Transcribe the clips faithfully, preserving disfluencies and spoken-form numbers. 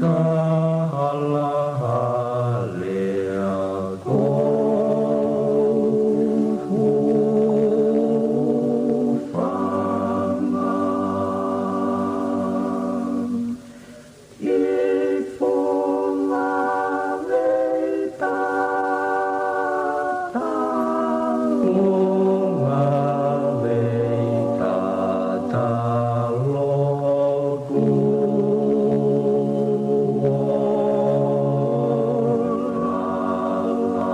Hala lea ko fanga i fo ngā vei tatalo, ngā vei tatalo ku ola la.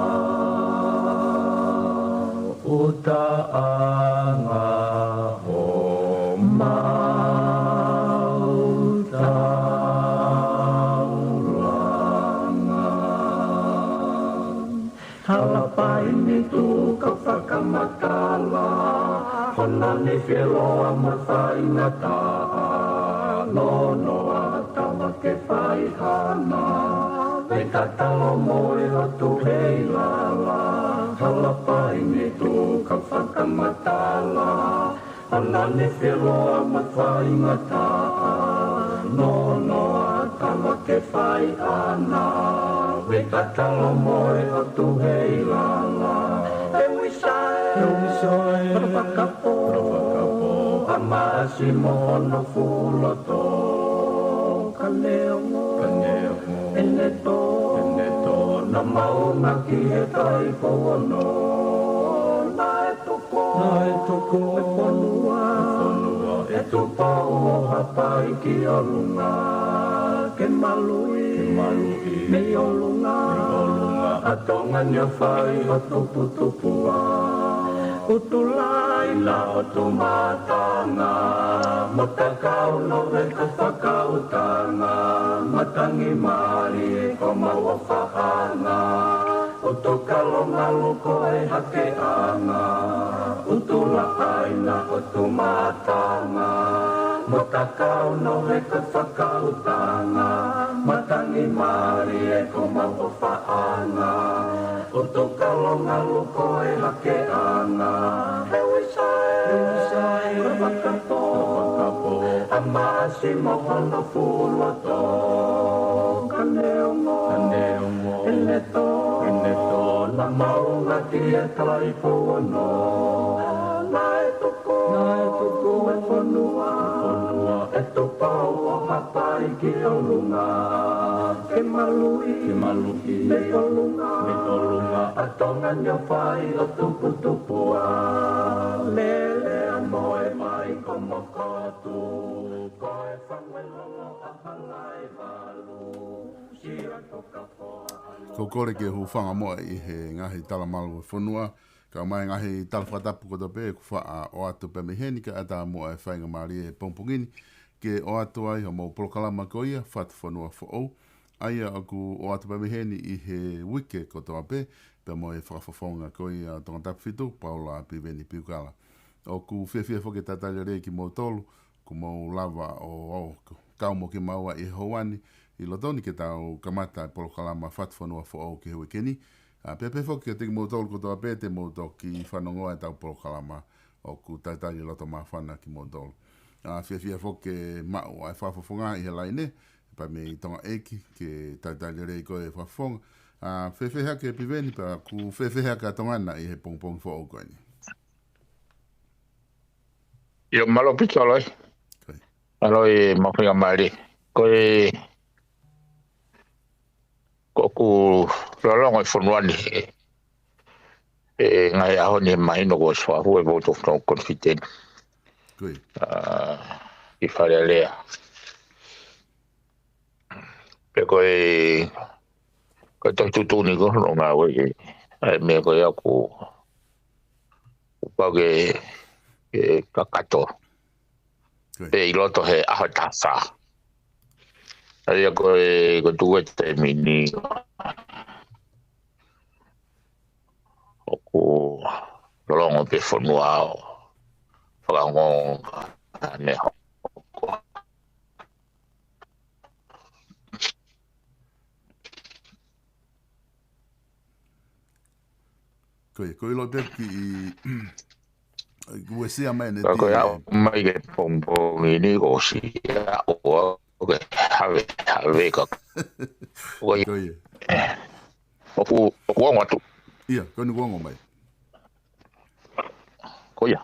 Utaʻanga homau taulanga. Hala paini tuku fakamatala, hona ni feloa mo faingataʻa, nonoa tama ke fai hana. Vei tatalo mo e ʻOtu hei lala, hala paini tuku fakamatala, hona ni feloa mo faingataʻa, nonoa tama ke fai hana. Vei tatalo mo e ʻOtu hei lala, e wisae, e wisae, hala fakapō, hala fakapō, a maasi mo hono fuʻu loto. Ka neongo, ka neongo, ʻene tō, ʻene tō, naʻa mau ngāueʻaki e tai ko ono. Naʻe tuku, naʻe tuku e fonua, e fonua ʻe Tupou ʻo Haʻapai ki ʻolunga. Ke maluʻi, ke maluʻi mei ʻolunga, mei ʻolunga, ʻa Tonga ni ʻo fai ʻo tuputupu ʻa ʻUtulai na ʻOtu Mātanga, mo Takau Nove ko Fakautanga, Matangi Mālie ko mau ʻofaʻanga, ʻUtu Kalongalu ko e hakeʻanga, ʻUtulaʻai na ʻOtu Mātanga, mo Takau Nove ko Fakautanga, Matangi Mālie ko mau ʻofaʻanga, ʻUtu Kalongalu ko e hakeʻanga. He wisae, he wisae, hala fakapō, hala fakapō, a maasi mo hono fuʻu loto. Ka neongo, ka neongo, ʻene tō, ʻene tō, naʻa mau ngāueʻaki e tai ko ono. Naʻe tuku, naʻe tuku e fonua, fonua ʻe Tupou ʻo Haʻapai ki ʻolunga. Ke maluʻi, ke maluʻi mei ʻolunga, mei ʻolunga, ʻa Tonga ni ʻo fai ʻo tuputupu ʻa Lele ʻa Moe mai ko Mokotu, ko e fanga lolo ʻa Halaevalu, sia toka poa ʻa Ko kole ke hūfanga muʻa ʻi he ngaahi talamalu e fonua, kae ʻumaʻā e ngaahi tala fakatapu kotoa pē ʻoku faʻa ʻoatu pē mei heni kae ʻatā muʻa e faingamālie he pongipongi ni ke ʻoatu ai homau polokalama ko ia Fatu Fonua Foʻou. ʻA ia ʻoku ʻoatu pē mei heni ʻi he uike kotoa pē, pea mo e fakafofonga ko ia ʻo Tongatapu fitu, Paula Piveni Piukala. ʻOku fiefia foki ke talitali lelei kimoutolu, kuo mou lava ʻo, ʻo kau mo kimaua ʻi he houa ni, ʻi loto ni ke tau kamata e polokalama Fatu Fonua Foʻou ki he uike ni. ʻA, pea pehē foki kiate kimoutolu kotoa pē te mou toki fanongoa ʻetau polokalama, ʻoku talitali loto māfana kimoutolu. ʻA, fiefia foki ke maʻu ʻa e fakafofonga ʻi he laine, pea mei Tonga ʻEiki, ke talitali lelei koe fakafofonga. ʻA, fēfē hake Piveni, pea ʻoku fēfē hake ʻa Tonga na ʻi he pongipongi foʻou ko eni? ʻIo, mālō Pita Loi. Ko ia. Mālō e mahuʻinga mālie. Ko e, ko ʻoku lolotonga e fonua ni he, he ngaahi ʻaho ni he mahino kuo ʻosi fakahū e vote of no confidence. Ko ia. ʻA, ʻi Fale Alea. Pea ko e, ko e tohi tuʻutuʻuni ko hono ngāue ē, ʻa e meʻa ko ia ʻoku, ʻoku pau ke, ke kakato. Ko ia. Pē ʻi loto he ʻaho taha fā. ʻA ia ko e, ko e tuʻu e taimi ni ʻoku lolotonga pē fonua ʻo fakaongoongo ʻa ʻene hoko. Ko ia, ko e ʻilo pē ki he, ʻoku uesia mai ʻene Ka ko e tī aʻu mai ki he pongipongi ni kuo ʻosi aʻu au Ko e have, have ka. Ko ia. Ko ia. ʻOku, ʻoku ongo atu. Ia, ko eni kuo ongo mai. Ko ia.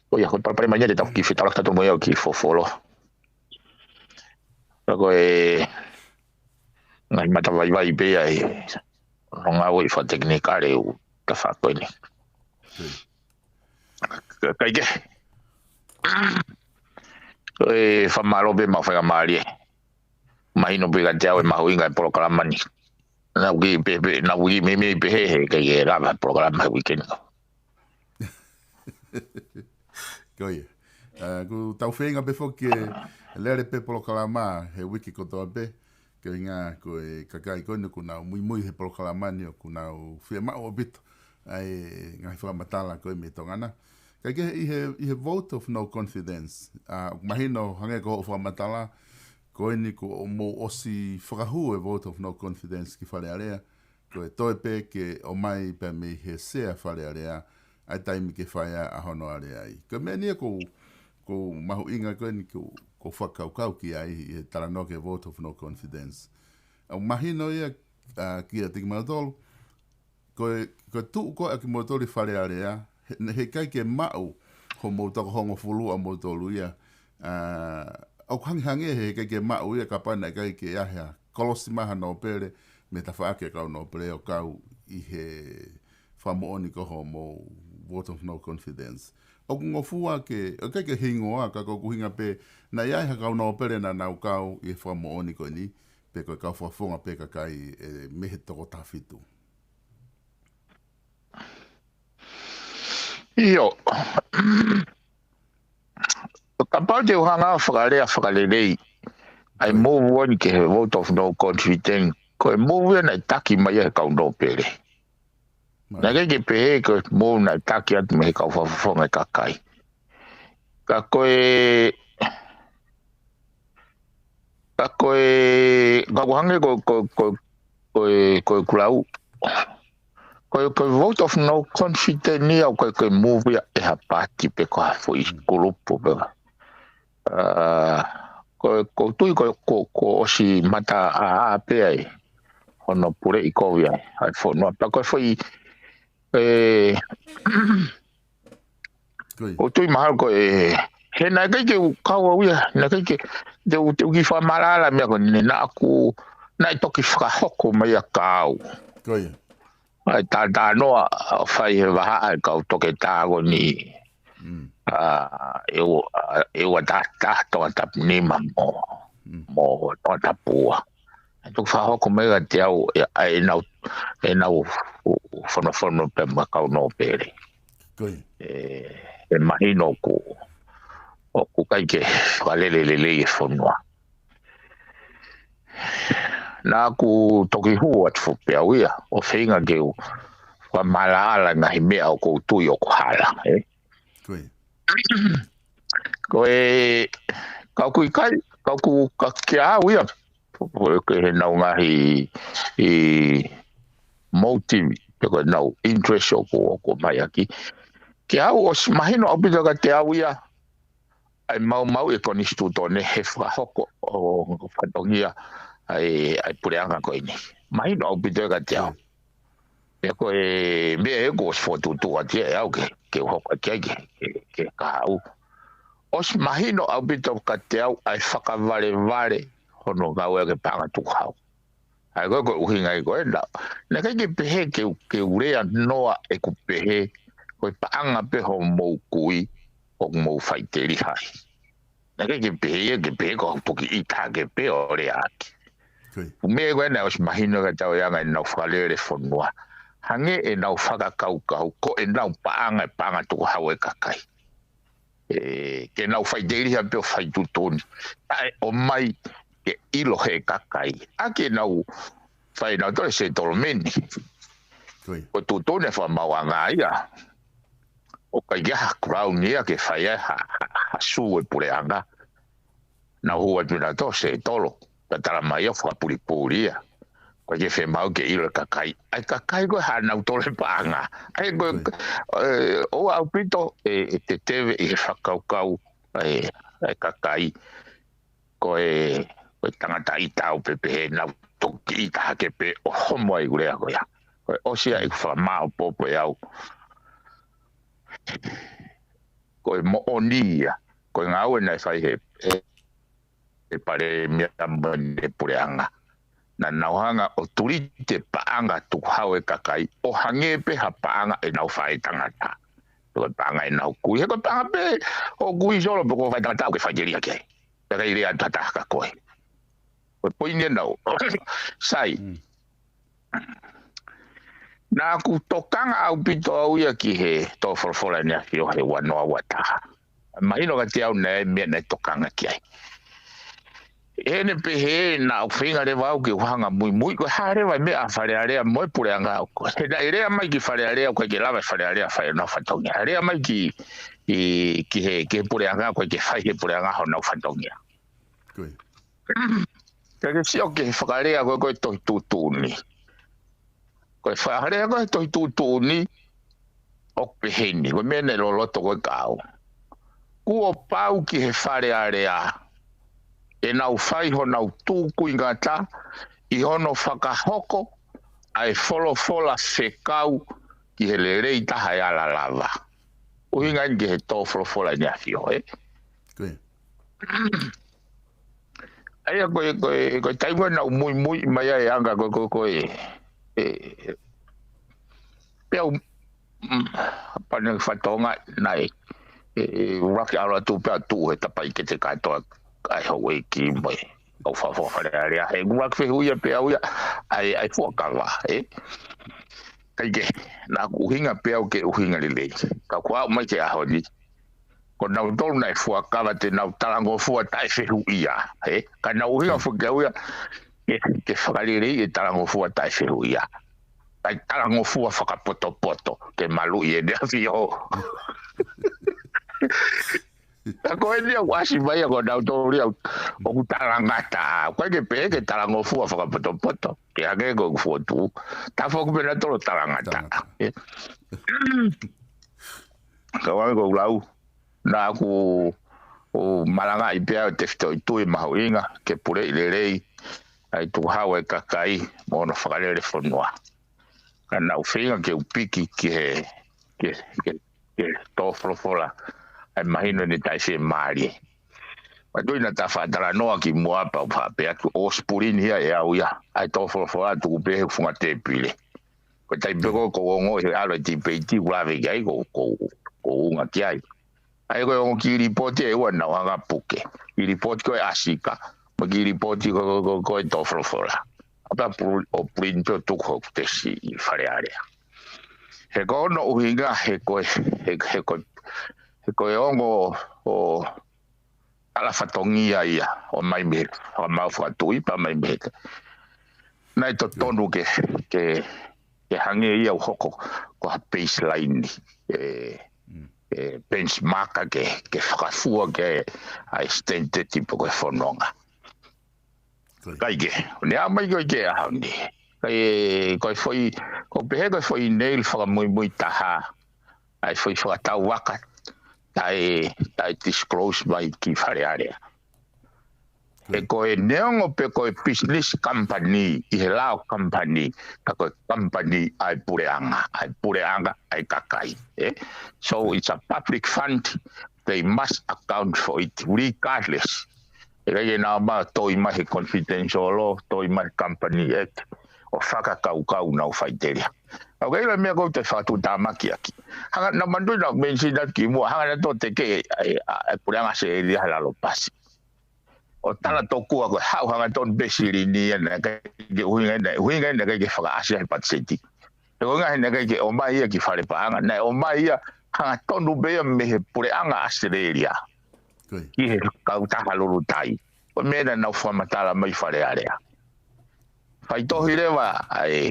Ko ia, ko e palopalema ia te tau kiʻi fetaulaki atu mo ia ʻo kiʻi fofolo. Ka ko e ngaahi matavaivai pē ia ʻi hono ngāue fakatekinikale ʻoku tafa ko eni. Ko ia. Ka, ka ʻi ke. Ko e fakamālō pē maʻu faingamālie. Mahino pē kiate au e mahuʻinga e polokalama ni. Naʻá ku kiʻi pehē, naʻá ku kiʻi meimei pehē he ʻikai ke lava polokalama he weekend. Ko ia. ʻA, ʻoku tau feinga pē foki ke lele pē polokalama he uike kotoa pē. Ko e ʻuhinga ko e kakai ko eni ʻoku nau muimui he polokalama ni ʻoku nau fiemaʻu ʻaupito ʻa e ngaahi fakamatala ko ē mei Tonga na. Ka ʻi he, ʻi he, ʻi he vote of no confidence. ʻA, ʻoku mahino hangē ko hoʻo fakamatala, ko eni kuo mou ʻosi fakahū e vote of no confidence ki Fale Alea, ko e toe pē ke ʻomai pē mei he sea Fale Alea ʻa e taimi ke fai ai ʻa hono aleaʻi. Ko e meʻa ni ia ʻoku, ʻoku mahuʻinga ko eni ʻoku, ʻoku fakakaukau ki ai ʻi he talanoa ki he vote of no confidence. ʻOku mahino ia, ʻa, kiate kimautolu, ko e, ko e tuʻu ko ē ʻa kimoutolu ʻi Fale Alea, he, he ʻikai ke maʻu hoʻomou toko hongofulu ʻa moutolu ia, ʻa, ʻoku hangehangē he ʻikai ke maʻu ia kapau naʻe ʻikai ke ʻi ai ha kolosi mai ha nōpele mei he tafaʻaki ʻa e kau nōpele ʻo kau ʻi he fakamoʻoni ko hoʻomou vote of no confidence. ʻOku ngofua ke, ʻoku ʻikai ke hingoa, ka ko ʻeku ʻuhinga pē, naʻe ʻi ai ha kau nōpele naʻa nau kau ʻi he fakamoʻoni ko eni, pe ko e kau fakafofonga pē kakai ʻe mei he toko taha fitu. ʻIo. Kapau te u hanga ʻo fakalea fakalelei ʻa e Ko ia. move on ki he vote of no confidence, ko e move ia naʻe taki mai ia he kau nōpele. Mai. Naʻe ʻikai ke pehē ko e move naʻe taki atu mei he kau fakafofonga e kakai. Ka ko e, ka ko e, ka ʻoku hangē ko, ko, ko, ko e, ko e kulau. Ko e, ko e vote of no confidence ia ʻoku ʻikai ko e move ia ʻe ha paati pe ko ha foʻi Mm. kulupu pe ko. ʻA, ko, ʻoku ou tui ko, ko, kuo ʻosi mata ʻā pē ai hono puleʻi kovi ai ʻa e fonua. Pea ko e foʻi, ē, Ko ia. ʻoku ou tui mahalo ko e, he naʻe ʻikai ke u kau au ia, naʻe ʻikai ke, te u, te u kiʻi fakamaʻalaʻala meʻa ko eni naʻá ku, naʻe toki fakahoko mai ia kia au. Ko ia. ʻA e talanoa ʻoku fai he vahaʻa e kau toketā ko eni. Mm. ʻA, ʻEua, ʻa, ʻEua Taha Taha, Tongatapu Nima mo, Mm. mo Tongatapu Ua. ʻE toki fakahoko mai kiate au, ʻe, ʻa ʻenau, ʻenau fu-, funofuno pē mo e kau nōpele. Ko ia. ʻE, ʻe mahino ʻoku, ʻoku ʻikai ke fakalele lelei e fonua. Naʻá ku toki hū atu foki pē au ia, ʻo feinga ke u fakamaʻalaʻala ngaahi meʻa ʻoku ou tui ʻoku hala, ē? Ko ia. Ko e, ka ʻoku ʻikai, ka ʻoku ka kia au ia, ko e ke he nau ngaahi ʻi motive, pe ko e nau interest ʻoku, ʻoku mai ʻaki. Kia au ʻosi mahino ʻaupito kiate au ia, ʻa e maumauʻi e konisitūtone he fakahoko ʻo fatongia ʻa e, ʻa e puleʻanga ko eni. Mahino ʻaupito kiate au. Ia. Pea ko e meʻa ʻoku ʻosi fokotuʻutuʻu atu ia ʻe au ke, ke u hoko atu ai ke, ke, ke kahaʻu. ʻOsi mahino ʻaupito kiate au ʻa e fakavalevale hono ngāueʻaki e paʻanga tukuhau. ʻA ia ko e, ko e ʻuhinga ia ko ē naʻa, naʻe ʻikai ke pehē ke u, ke u lea noa ʻeku pehē, ko e paʻanga pē hoʻomou kui, ʻoku mou faʻiteliha ai. Naʻe ʻikai ke pehē ia, ke pehē ko au toki ʻita ke pē ʻo lea ʻaki. Ko ia. Ko e meʻa ko ē naʻe ʻosi mahino kiate au ʻa e anga ʻenau fakalele fonua. Hangē ʻenau fakakaukau, ko ʻenau paʻanga, e paʻanga tukuhau e kakai. ʻE, ke nau faʻiteliha pē ʻo fai tuʻutuʻuni. ʻA e ʻomai ke ʻilo he kakai. ʻA ke nau fai nau toe settlement. Ko ia. Ko e tuʻutuʻuni e fakamaauʻanga ia. ʻOku ʻikai ke ʻi ai ha ground ia ke fai ai ha, ha, ha sū e puleʻanga. Nau hū atu nautolu ʻo settle. Tatala mai ia ʻo fakapulipuli ia. ʻOku ʻikai ke fiemaʻu ke ʻilo e kakai. ʻA e kakai ko ē haʻanautolu e paʻanga. ʻA ia ko e, Ko ia. ʻe, ʻoua ʻaupito ʻe, ʻe teteve ʻi he fakakaukau ʻa e, ʻa e kakai. ko e, ko e tangata ʻita au pē pehē naʻa ku toki ʻita hake pē ʻo homo ai ʻeku lea ko ia. Ko e ʻosi ia ʻeku fakamāʻopoʻopo ʻe au. Ko e moʻoni ia, ko e ngāue naʻe fai he, he, he palēmia mo ʻene puleʻanga. Naʻa nau hanga ʻo tulite paʻanga tukuhau e kakai, ʻo hangē pē ha paʻanga ʻenau faʻētangata. Ko e paʻanga ʻenau kui, he ko e paʻanga pē ʻo kui solo pe ko e faʻētangata ʻoku ke faʻiteliha ki ai. Pea kai lea atu ha taha kia koe. Ko e poini ʻenau. Sai. Mm. Naʻa ku tokanga ʻaupito au ia ki he tō folofola ʻEne ʻAfio he ua noa ua taha. Mahino kiate au naʻe meʻa naʻe tokanga ki ai. ʻEne pehē naʻa ku feinga leva au ke u hanga muimui, ko e hā leva e meʻa ʻa Fale Alea mo e puleʻanga ʻoku. He naʻe lea mai ki Fale Alea ʻoku ʻikai ke lava e Fale Alea fai honau fatongia. Lea mai ki, ki, ki he, ki he puleʻanga ʻoku ʻikai ke fai he puleʻanga honau fatongia. Ko ia. Ka ke sio ki he fakalea ko ē ko e tohi tuʻutuʻuni. Ko e fakalea ko e tohi tuʻutuʻuni, ʻoku peheni, ko e meʻa naʻe loloto ko ē kia au. Kuo pau ki he Fale Alea, ʻenau fai honau tūkuingata, ʻi hono fakahoko, ʻa e folofola fekau, ki he lelei taha ʻe ala lava. ʻUhinga eni ki he tō folofola ʻEne ʻAfio, ē? Ko ia. ʻA ia ko e, ko e, ko e taimi naʻa ku muimui mai ai anga ko e, ko e, ko e, ē, pea u, mm, pane fatongia naʻe, ē, ē, ʻuluaki ʻalu atu pea tuʻu he tapaʻi kete kātoa ʻa e houʻeiki mo e kau fakafofonga Fale Alea. He ʻuluaki fehuʻia pē au ia, ʻa e, ʻa e fuakava, ē? Kae kehe, naʻa ku ʻuhinga pē au ke ʻuhinga lelei. Ka kuo aʻu mai ki he ʻaho ni, ko nautolu naʻe fuakava te nau talangofua taʻefehuʻia, ē? Ka nau ʻuhinga foki au ia, ke, ke fakaleleiʻi e talangofua taʻefehuʻia. Kae talangofua fakapotopoto, ke maluʻi ʻEne ʻAfio. Ka ko eni ʻoku ʻasi mai ia ko nautolu ia ʻoku talangata. ʻOku ʻikai ke pehē ke talangofua fakapotopoto. Ke hangē ko ʻeku fotu. Tafoki pē nautolu talangata. Talangata. Ē. Ka ʻoku ʻikai ko ʻeku lau. Naʻa ku, ʻo malangaʻi pē au e tefitoʻi tui mahuʻinga, ke puleʻi lelei ʻa e tukuhau e kakai mo hono fakalele fonua. Ka naʻa ku feinga ke u piki ki he, ki he, ki he, ki he tō folofola, ʻa e mahino ʻene taʻefiemālie. Pea tui naʻa ta faʻa talanoa kimuʻa pea u faʻa pehē atu ʻosi pulini ia ʻe au ia, ʻa e tō folofola tuku pē he funga tēpile. Ko e taimi pē ko ē ʻoku ou ongoʻi he ʻalu e tipeiti ʻoku lave ki ai, ʻoku, ʻoku, ʻoku ou unga ki ai. ʻA ia ko e ongo kiʻi lipooti ʻe ua naʻa ku hanga ʻo puke. Kiʻi lipooti ko ē ʻa Sika, mo e kiʻi lipooti ko, ko, ko, ko e tō folofola. ʻA pea pul-, ʻo print pē ʻo tuku hoku tesi ʻi Fale Alea. He ko hono ʻuhinga, he ko e, he, he ko e, he ko e ongo ʻo tala fatongia ia, ʻomai mei he, ʻomai fakatuʻi pea ʻomai mei he. Naʻe totonu ke, ke, ke hangē ia ʻo hoko ko ha baseline, ē, Mm. ē, benchmark ke, ke fakafua ki ai ʻa e standard pe ko e fononga. Ko ia. Kae kehe, ʻo ne aʻu mai ko ē ki he ʻaho ni. Kae, ko e foʻi, ʻoku ou pehē ko e foʻi nail fakamuimui taha, ʻa e foʻi fakatau vaka, taʻe, taʻe disclose mai ki Fale Alea. He ko e neongo pē ko e business company, ʻi he lao company, ka ko e company ʻa e puleʻanga, ʻa e puleʻanga ʻa e kakai, ē? So it's a public fund, they must account for it regardless. ʻE ʻikai ke nau ō mai ʻo toi mai he confidential law, toi mai he Company Act, ʻo fakakaukau ʻenau faʻiteliha. ʻOku ʻi ai e meʻa ʻoku ou toe fakatuʻutāmaki ʻaki. Hanga naʻa manui naʻa ku mention atu kimuʻa, hanga nautolu ʻo tekeʻi ʻa e, ʻa e, ʻa e puleʻanga Australia he lalo pasi. ʻO tala tokua ko e haʻu hangatonu pē silini ia naʻe ʻikai ke ʻuhinga ia, ʻuhinga ia naʻe ʻikai ke fakaʻasi ai e patiseti. He ko e ʻuhinga he naʻe ʻikai ke ō mai ia ki fale paʻanga, naʻe ō mai ia hangatonu pē ia mei he puleʻanga Australia. Ko ia. Ki he kautaha lulutai. Ko e meʻa naʻa nau fakamatala mai Fale Alea. Faitohi leva ʻa e,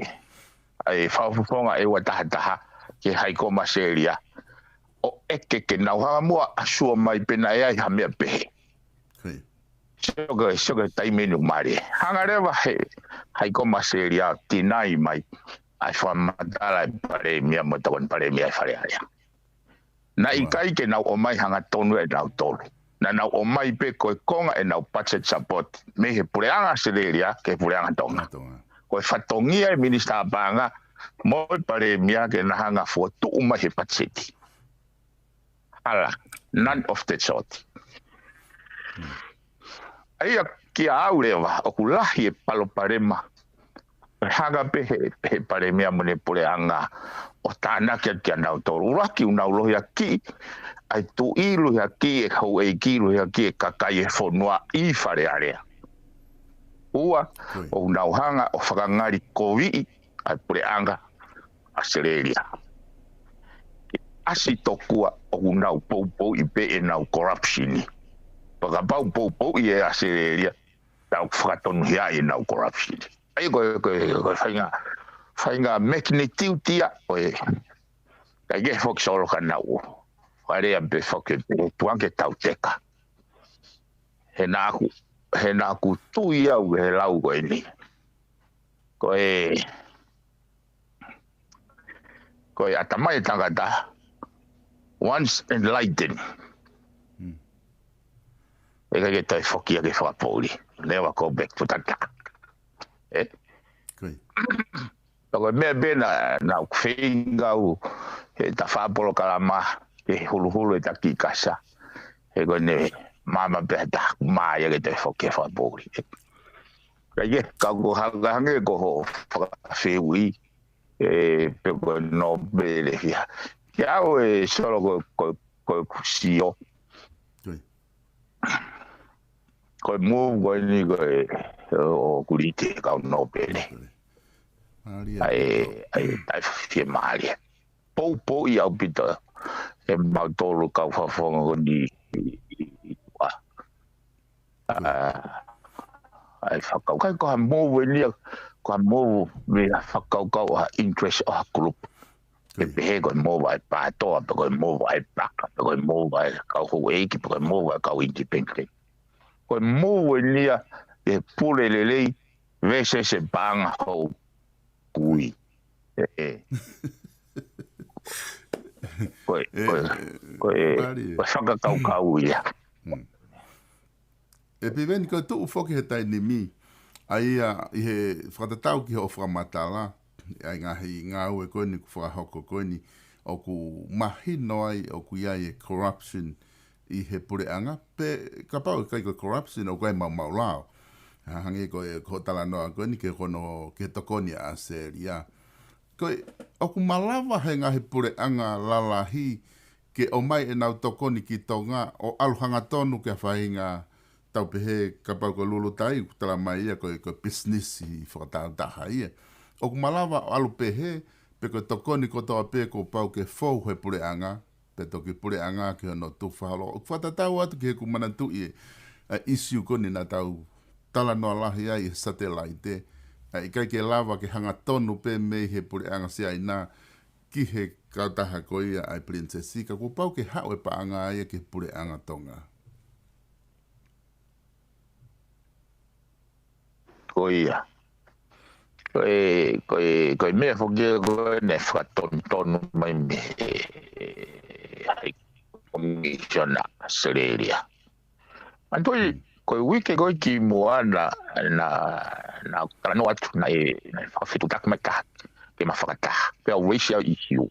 ʻa e fakafofonga ʻe ua taha taha ki he High Commissariat. ʻO ʻeke ke nau hanga muʻa ʻo sio mai pe naʻe ʻi ai ha meʻa pehē. Ko ia. Sio ki he, sio ki he taimi ni ʻoku mālie. Hanga leva he High Commissariat ʻo deny mai ʻa e fakamatala ʻa e palēmia mo e tokoni palēmia ʻi Fale Alea. Naʻe ʻikai ke nau ō mai hangatonu ʻe nautolu. Naʻa nau ʻomai pē ko e konga ʻenau budget support mei he puleʻanga ʻAositelēlia ki he puleʻanga Tonga. Tonga. Ko e fatongia e minisitā paʻanga mo e palēmia ke na hanga fokotuʻu mai he patiseti. ʻAlā, none of the sort. ʻA ia kia au leva, ʻoku lahi e palopalema. Hanga pē he, he palēmia mo ʻene puleʻanga ʻo tānaki atu kia nautolu. ʻUluaki ʻoku nau lohiakiʻi ʻa e tuʻi, lohiakiʻi e houʻeiki, lohiakiʻi e kakai e fonua ʻi Fale Alea. Ua, ʻoku nau hanga ʻo fakangalikoviʻi ʻa e puleʻanga ʻAositelēlia. ʻAsi tokua ʻoku nau poupouʻi pē ʻenau corruption. Pea kapau poupouʻi ʻe ʻAositelēlia, tau fakatonuhiaʻi ʻenau corruption. ʻA ia ko e, ko e, ko e faʻahinga, faʻahinga magnitude ia ʻo e, ʻikai ke foki solo ka nau. Fale a pe foki pe tuange tau teka. He naʻa ku, he naʻa ku tui au he lau ko eni. Ko e, ko e ʻatamai tangata, once enlightened. ʻIkai ke toe foki ia ke fakapoʻuli. Never go back to that. ʻE? Ko e meʻa pē naʻa, naʻa ku feinga au, he ta faʻa polokalama, ke huluhulu e taki kasa. He ko ʻene maama pē ha taha, mā ia ke toe foki ke fakapoʻuli. ʻIkai ke, ka ko hanga hangē ko hoʻo fakafehuʻi, ʻe, pe ko e nōpele fia. Ke au e solo ko, ko, ko kusio. Ko e move ko eni ko e, ʻoku lite kau nōpele. ʻAi, ʻai, ʻai fie mālie. Poupouʻi ʻaupito ʻe mautolu kau fakafofonga ko eni ʻi, ʻi, ʻi, ʻa, ʻa, ʻai fakau. ʻIkai ko ha move eni ia, ko ha move mei ha fakakaukau ʻo ha interest ʻo ha group. Ke pehē ko e move ʻa e PATOA, pe ko e move ʻa e paka, pe ko e move ʻa e kau houʻeiki, pe ko e move ʻa e kau independent. Ko e move eni ia ʻe pule lelei versus e paʻanga hou kui. ʻE, ʻe. Ko e, ko e, ko e, ko e fakakaukau ia. ʻE Piveni, ko e tuʻu foki he taimi ni, ʻa ia ʻi he fakatatau ki hoʻo fakamatala, ʻa e ngaahi ngāue ko eni kuo fakahoko ko eni, ʻoku mahino ai ʻoku ʻi ai e corruption ʻi he puleʻanga, pe kapau ʻikai ko e corruption ʻoku ʻi ai e maumau lao. Hangē ko e, ko e talanoa ko eni ki hono, ki he tokoni ʻa ʻAositelēlia. Ko e, ʻoku malava he ngaahi puleʻanga lalahi ke ʻomai ʻenau tokoni ki Tonga ʻo ʻalu hangatonu ki ha faʻahinga tau pehē kapau ko e lulutai, ʻoku tala mai ia ko e, ko e pisinisi fakatāutaha ia. ʻOku malava ʻo ʻalu pehē, pe ko e tokoni kotoa pē kuo pau ke fou he puleʻanga, pe toki puleʻanga ki hono tufa holo. ʻOku fakatatau atu ki heʻeku manatuʻi e, ʻa e issue ko eni naʻa tau talanoa lahi ai he satelaite, ʻa e ʻikai ke lava ke hangatonu pē mei he puleʻanga Siaina ki he kautaha ko ia ʻa e Pilinisesi, ka kuo pau ke haʻu e paʻanga ia ki he puleʻanga Tonga. Ko ia. Ko e, ko e, ko e meʻa foki ia ko ē naʻe fakatonutonu mai mei he, he High Commissioner ʻAositelēlia. Manatuʻi, ko e uike ko ē kimuʻa naʻa, naʻa, naʻa ku talanoa atu naʻe, naʻe fakafetutaki mai taha, ke ma fakataha. Pea raise ʻa e issue.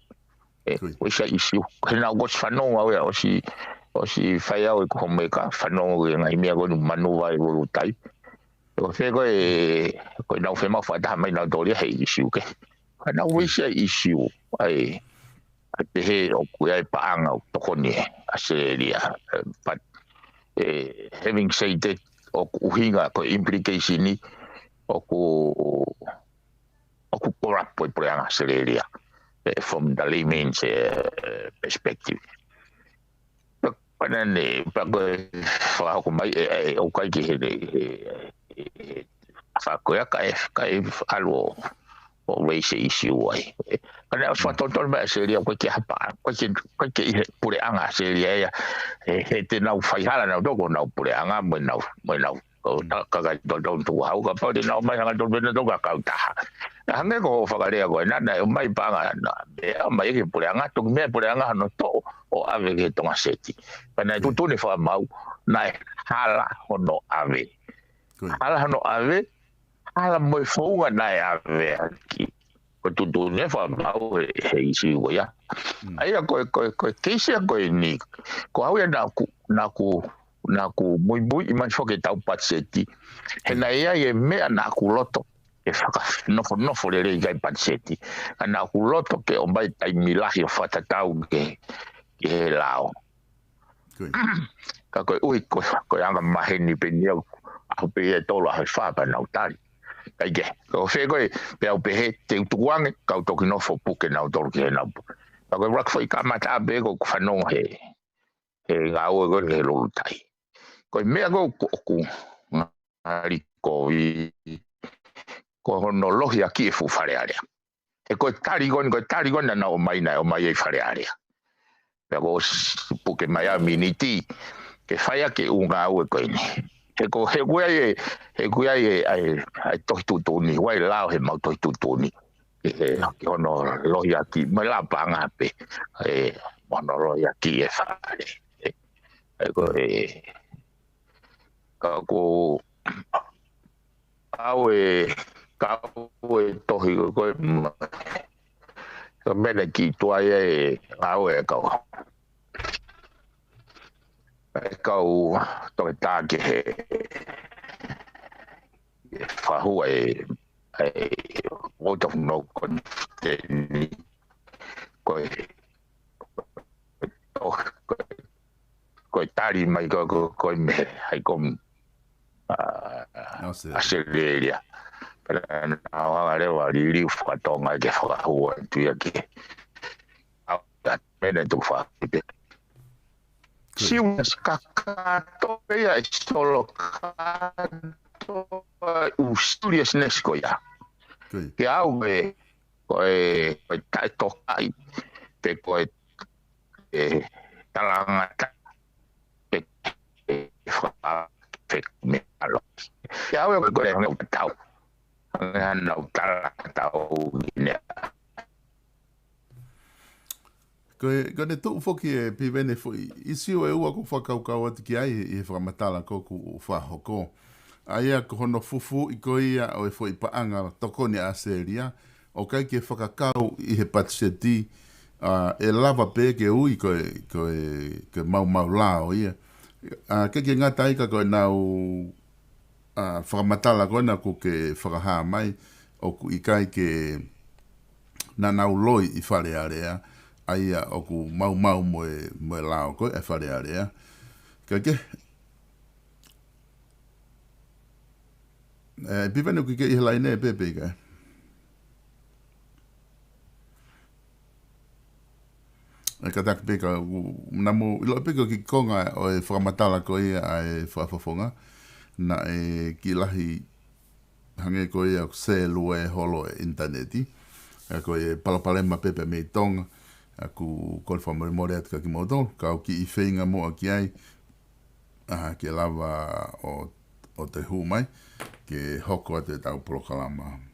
ʻE, raise ʻa e issue. He naʻa ku ʻosi fanongo au ia, ʻosi, ʻosi fai au ʻeku homework, fanongo ki he ngaahi meʻa ko eni manuva e lulutai. Ko fē ko e, ko ʻenau fiemaʻu fakataha mai nautolu ia he issue kehe. Ka naʻa ku raise ʻa e issue. ʻA e, ʻa e pehē ʻoku ʻi ai e paʻanga ʻoku tokoni ʻe ʻAositelēlia. But, ʻe, having said that, ʻoku ʻuhinga ko e implication ni, ʻoku, ʻoku corrupt e puleʻanga ʻAositelēlia, ʻe, from the layman's, ʻe, perspective. Pea ko ena ne, pea ko e fakahoko mai, ʻe, ʻe, ʻoku ʻikai ke he, he, he, he, fa ko ia ka e, ka e ʻalu ʻo, ʻo raise e issue ai. ʻE, ka naʻe ʻosi fakatonutonu mai ʻAositelēlia, ʻoku ʻikai ke hapa, ʻoku ʻikai ke, ʻoku ʻikai ke ʻi he puleʻanga ʻAositelēlia ia, he, he te nau faihala nautolu ko honau puleʻanga, mo ʻenau, mo ʻenau Ko e ta-, kakai totonu tukuhau, kapau te nau ō mai hangatonu pē nautolu ko e kautaha. Naʻe hangē ko hoʻo fakalea ko ena, naʻe ō mai paʻanga ʻa e meʻa, ō mai ki he puleʻanga, toki meʻa e puleʻanga hono toʻo ʻo ʻave ki he Tonga Seti. Pea naʻe tuʻutuʻuni fakamaau, naʻe hala hono ʻave. Hala hono ʻave, hala mo e founga naʻe ʻave ʻaki. Ko e tuʻutuʻuni ʻe fakamaau he, he ʻīsiu ko ia. ʻA ia ko e, ko e, ko e keisi ia ko eni, ko au ia naʻa ku, naʻa ku, naʻa ku muimuiʻi mai foki ʻetau patiseti. He naʻe ʻi ai e meʻa naʻa ku loto ke fakanofonofo lelei ki ai patiseti. Ka naʻa ku loto ke ʻomai taimi lahi ʻo fakatatau ki he, ki he lao. Ka ko e ʻuhi ko, ko e anga maheni pē eni au, ʻaho pē ia ʻe tolu, ʻaho ʻe fā pea nau tali. Kae kehe, ko e fē ko ē, pea u pehē, te u tukuange, kau toki nofo puke nautolu ki heʻenau puke. Ka ko e ʻuluaki foʻi kamata pē ko ʻeku fanongo he, he ngāue ko ē he lulutai. Ko e meʻa ko ē ʻoku, ʻoku ngali kovi, ko hono lohiakiʻi e fuʻu Fale Alea. He ko e tali ko eni, ko e tali ko eni naʻa nau ō mai, naʻe ō mai ai Fale Alea. Pea ko e ʻosi puke mai ʻa e miniti, ke fai ʻaki e ʻū ngāue ko eni. He ko, he ʻoku ʻi ai e, he ʻoku ʻi ai e, ʻa e, ʻa e tohi tuʻutuʻuni, ʻoku ʻi ai e lao he mau tohi tuʻutuʻuni. Ke he, ke hono lohiakiʻi, mo e lao paʻanga pē, ē, mo hono lohiakiʻi e fale. Ē, ē, ko e, ka ko, kau e, kau e tohi ko, ko e, ko e meʻa naʻe kiʻi tuai e ngāue ʻa e kau. ʻA e kau toketā ki he, he fakahua e, e vote of no confidence. Ko e, ko e, ko e tali mai ko, ko, ko e meʻa, ʻa e ko, ʻa, ʻAositelēlia. ʻAositelēlia. Pea naʻa nau hanga leva ʻo liliu fakatonga ke fakahua atu ia ke, ʻa, ʻa, meʻa naʻe tuku fakapipe. Serious kakato ia e solo kakato ʻū seriousness ko ia. Ke au e, ko e, ko e taʻetokaʻi, pe ko e, e talangata, pe, e fa-, pe meʻa lo. Ke au e ko e hangē ʻoku tau. Hangē ha nau talangata ʻo ʻi nea. Ko e, ko ʻene tuʻu foki ʻe Piveni foʻi ʻīsiu ʻe ua ʻoku ou fakakaukau atu ki ai ʻi he fakamatala ko ē ʻoku ou fakahoko. ʻA ia ko hono fufuuʻi ko ia ʻo e foʻi paʻanga tokoni ʻa ʻAositelēlia, ʻoku ʻikai ke fakakau ʻi he patiseti, ʻa, ʻe lava pē ke ui ko e, ko e, ko e maumau lao ia. ʻA, ʻikai ke ngata ai ka ko ʻenau ʻa, fakamatala ko ena ʻoku ke fakahā mai, ʻoku ʻikai ke naʻa nau loi ʻi Fale Alea, ʻa ia ʻoku maumau mo e, mo e lao ko ē ʻa e Fale Alea. Kae kehe, ē, Piveni ʻoku ke ʻi he laine pē pe ʻikai? ʻE kātaki pē ka u-, naʻa mou ʻilo pē ko e kiʻi konga ʻo e fakamatala ko ia ʻa e fakafofonga, naʻe kiʻi lahi hangē ko ia ʻoku sēlue holo e ʻinitaneti. ʻA ko e palopalema pē pea mei Tonga, ʻa ʻoku kole fakamolemole atu kia kimoutolu, ka u kiʻi feinga muʻa ki ai, ʻa, ke lava ʻo, ʻo toe hū mai, ke hoko atu ʻetau polokalama.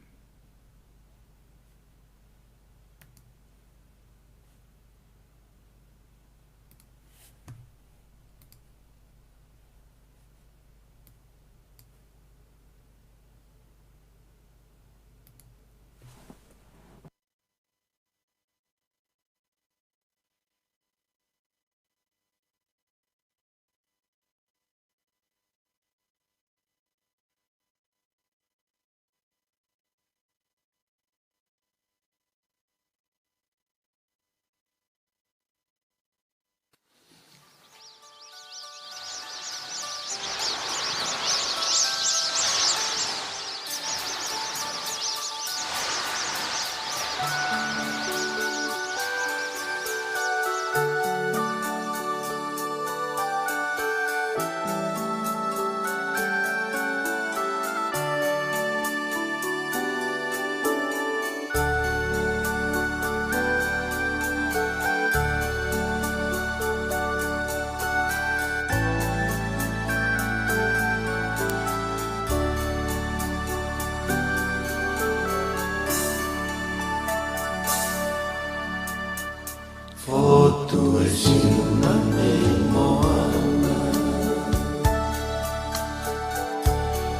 Tuʻu e sina mei moana.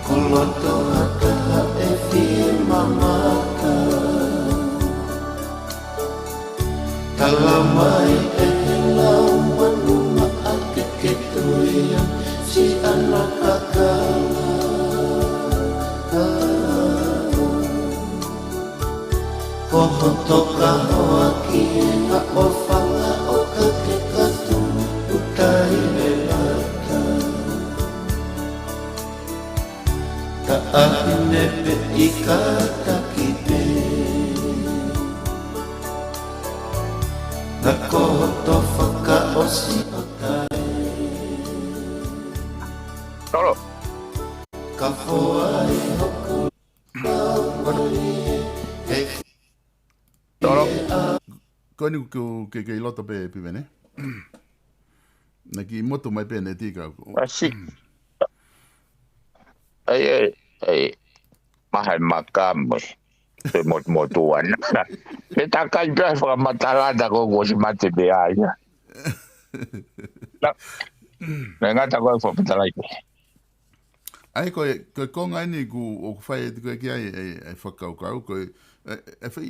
Ko loto ha taha ʻe fie mamata. Tala mai ʻe he lau manu maʻa ke ke tui ai si ana kakala. Ko hoto kahoa ki he haʻofanga ʻo ka ke katu utai le lata. Taʻahine pe ika taki pe. Na ko hoto fakaʻosi ʻo tai. Tolo. Ka foa i hoku Tolo. Ko eni ku ke, ke, ke ʻi loto pē Piveni. Na ki moto mai pē ne tika. Asi. Ai, ai, ai. Maha e maka mo e. Pe mot-, motu ana. Pe takai pē fakamatala ta ko ko si mate pē ai. Na, na ngata ko fakamatala i pē. Ai ko e, ko e konga eni ku, ʻoku fai atu ko e ki ai, e, e fakakaukau, ko e, e, e fai,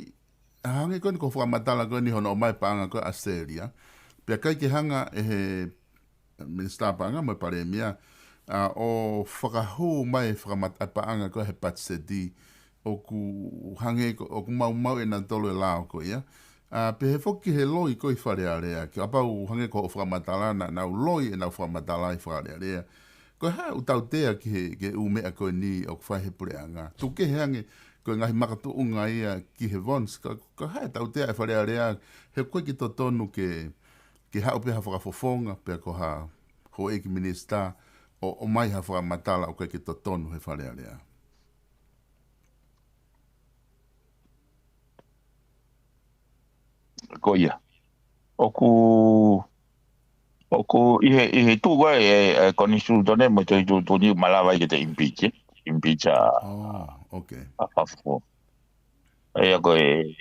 hangē ko eni ko fakamatala ko eni hono ʻomai paʻanga ko Australia. Pea ʻikai ke hanga ʻe he Minisitā Paʻanga mo e Palēmia, ʻa, ʻo fakahū mai fakamat-, ʻa, paʻanga ko he patiseti, ʻoku hangē ko, ʻoku maumau ʻe nautolu e lao ko ia. ʻA, pehē foki he loi ko ē ʻi Fale Alea, ke kapau hangē ko hoʻo fakamatala na, nau loi ʻenau fakamatala ʻi Fale Alea. Ko e hā ʻoku tautea ki he, ki he ʻū meʻa ko eni ʻoku fai he puleʻanga. Tuku kehe ange, ko e ngaahi makatuʻunga ia ki he Vons, ka, ka hā e tautea ʻe Fale Alea, he ʻoku ʻikai ke totonu ke, ke haʻu pē ha fakafofonga, pea ko ha houʻeiki minisitā, ʻo, ʻomai ha fakamatala ʻoku ʻikai ke totonu he Fale Alea. Ko ia. ʻOku, ʻoku ʻi he, ʻi he tuʻu ko ē, e, e, konisitūtone mo e tohi tuʻutuʻuni ʻoku malava ai ke te impeach, e? Impeach ʻa, Oh, okay. ʻa Fafo. ʻA ia ko e,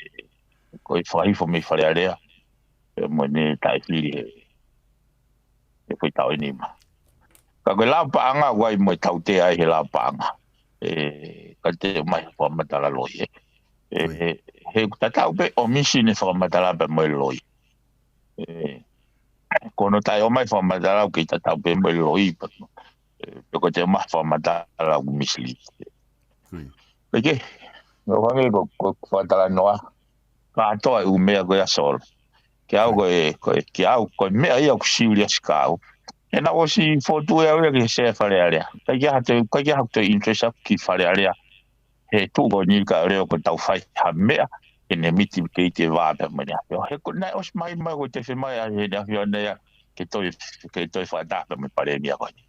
ko e fakahifo mei Fale Alea. Pea mo ʻene taʻefili he, he foʻi taʻu ʻe nima. Ka ko e lao paʻanga ʻoku ʻi ai mo e tautea ai he lao paʻanga. E, ka te mai fakamatala loi, e. E, Oi. he, he ʻoku tatau pē ʻomisi ʻene fakamatala pea mo e loi. E, ko hono taʻeʻomai fakamatala ʻoku kei tatau pē mo e loi, pea, e, pe ko te ʻomai fakamatala ʻoku mislead. Oi. Peke, no hangē ko, ko, ko fakatalanoa, kātoa e ʻū meʻa ko ia Solo. Ke au Oi. ko e, ko e, ke au ko e meʻa ia ʻoku serious kia au. He naʻa ʻosi fotu e au ia ki he sea Fale Alea. ʻIkai ke ʻi ai ha toe, ʻikai ke ʻi ai ha toe interest au ki Fale Alea. He tuʻu ko eni ka leo ko tau fai ha meʻa, ke ne mitigate e vā pea mo ʻene ʻAfio. He ko naʻe ʻosi mai mai ko te fe mai a he ʻene ʻAfio nei a, ke toe, ke toe fakataha pea mo e Palēmia ko eni.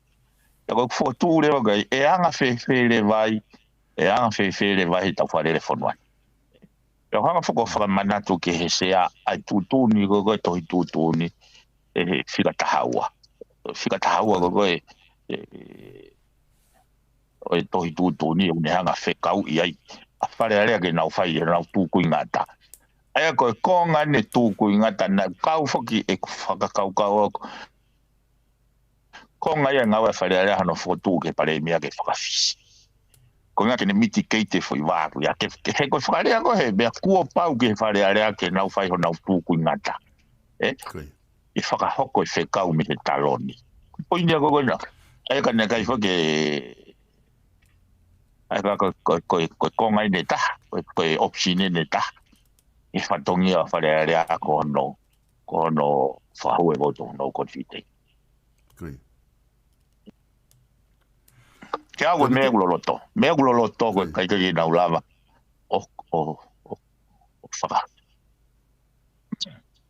Ia ko e fotu leva ko e, ʻe anga fēfē leva ai, ʻe anga fēfē leva ai he tau fakalele fonua ni. Pea hanga foki ʻo fakamanatu ki he sea ʻa e tuʻutuʻuni ko, ko e tohi tuʻutuʻuni, e he fika taha ua. Fika taha ua ko, ko e, e, ʻo e tohi tuʻutuʻuni ʻoku ne hanga fekauʻi ai ʻa Fale Alea ke nau fai ʻenau tūkuingata. ʻA ia ko e konga ʻene tūkuingata naʻe kau foki ʻeku fakakaukau ʻoku konga ia ngāue ʻa Fale Alea hano fotu ki he Palēmia ke fakafisi. Ko e ʻuhinga ke ne mitigate e foʻi vā ko ia ke, ke he ko e fakalea ko ē he meʻa kuo pau ki he Fale Alea ke nau fai honau tūkuingata. E? Ko ia. ʻE fakahoko e fekau mei he taloni. Poini ia ko ē ko ena. ʻA ia ka naʻe ʻikai foki e, ʻa ia ka ko, ko, ko, ko e konga ʻene taha, ko, ko e option ʻene taha. ʻE fatongia Fale Alea ko hono, ko hono fakahū e vote ʻo hono confidence. Ko ia. Ke au e Ko e meʻa mite- ʻoku loloto. Meʻa ʻoku loloto ko e Ko ia. ʻikai ke nau lava. ʻO, ʻo, ʻo, ʻo faka.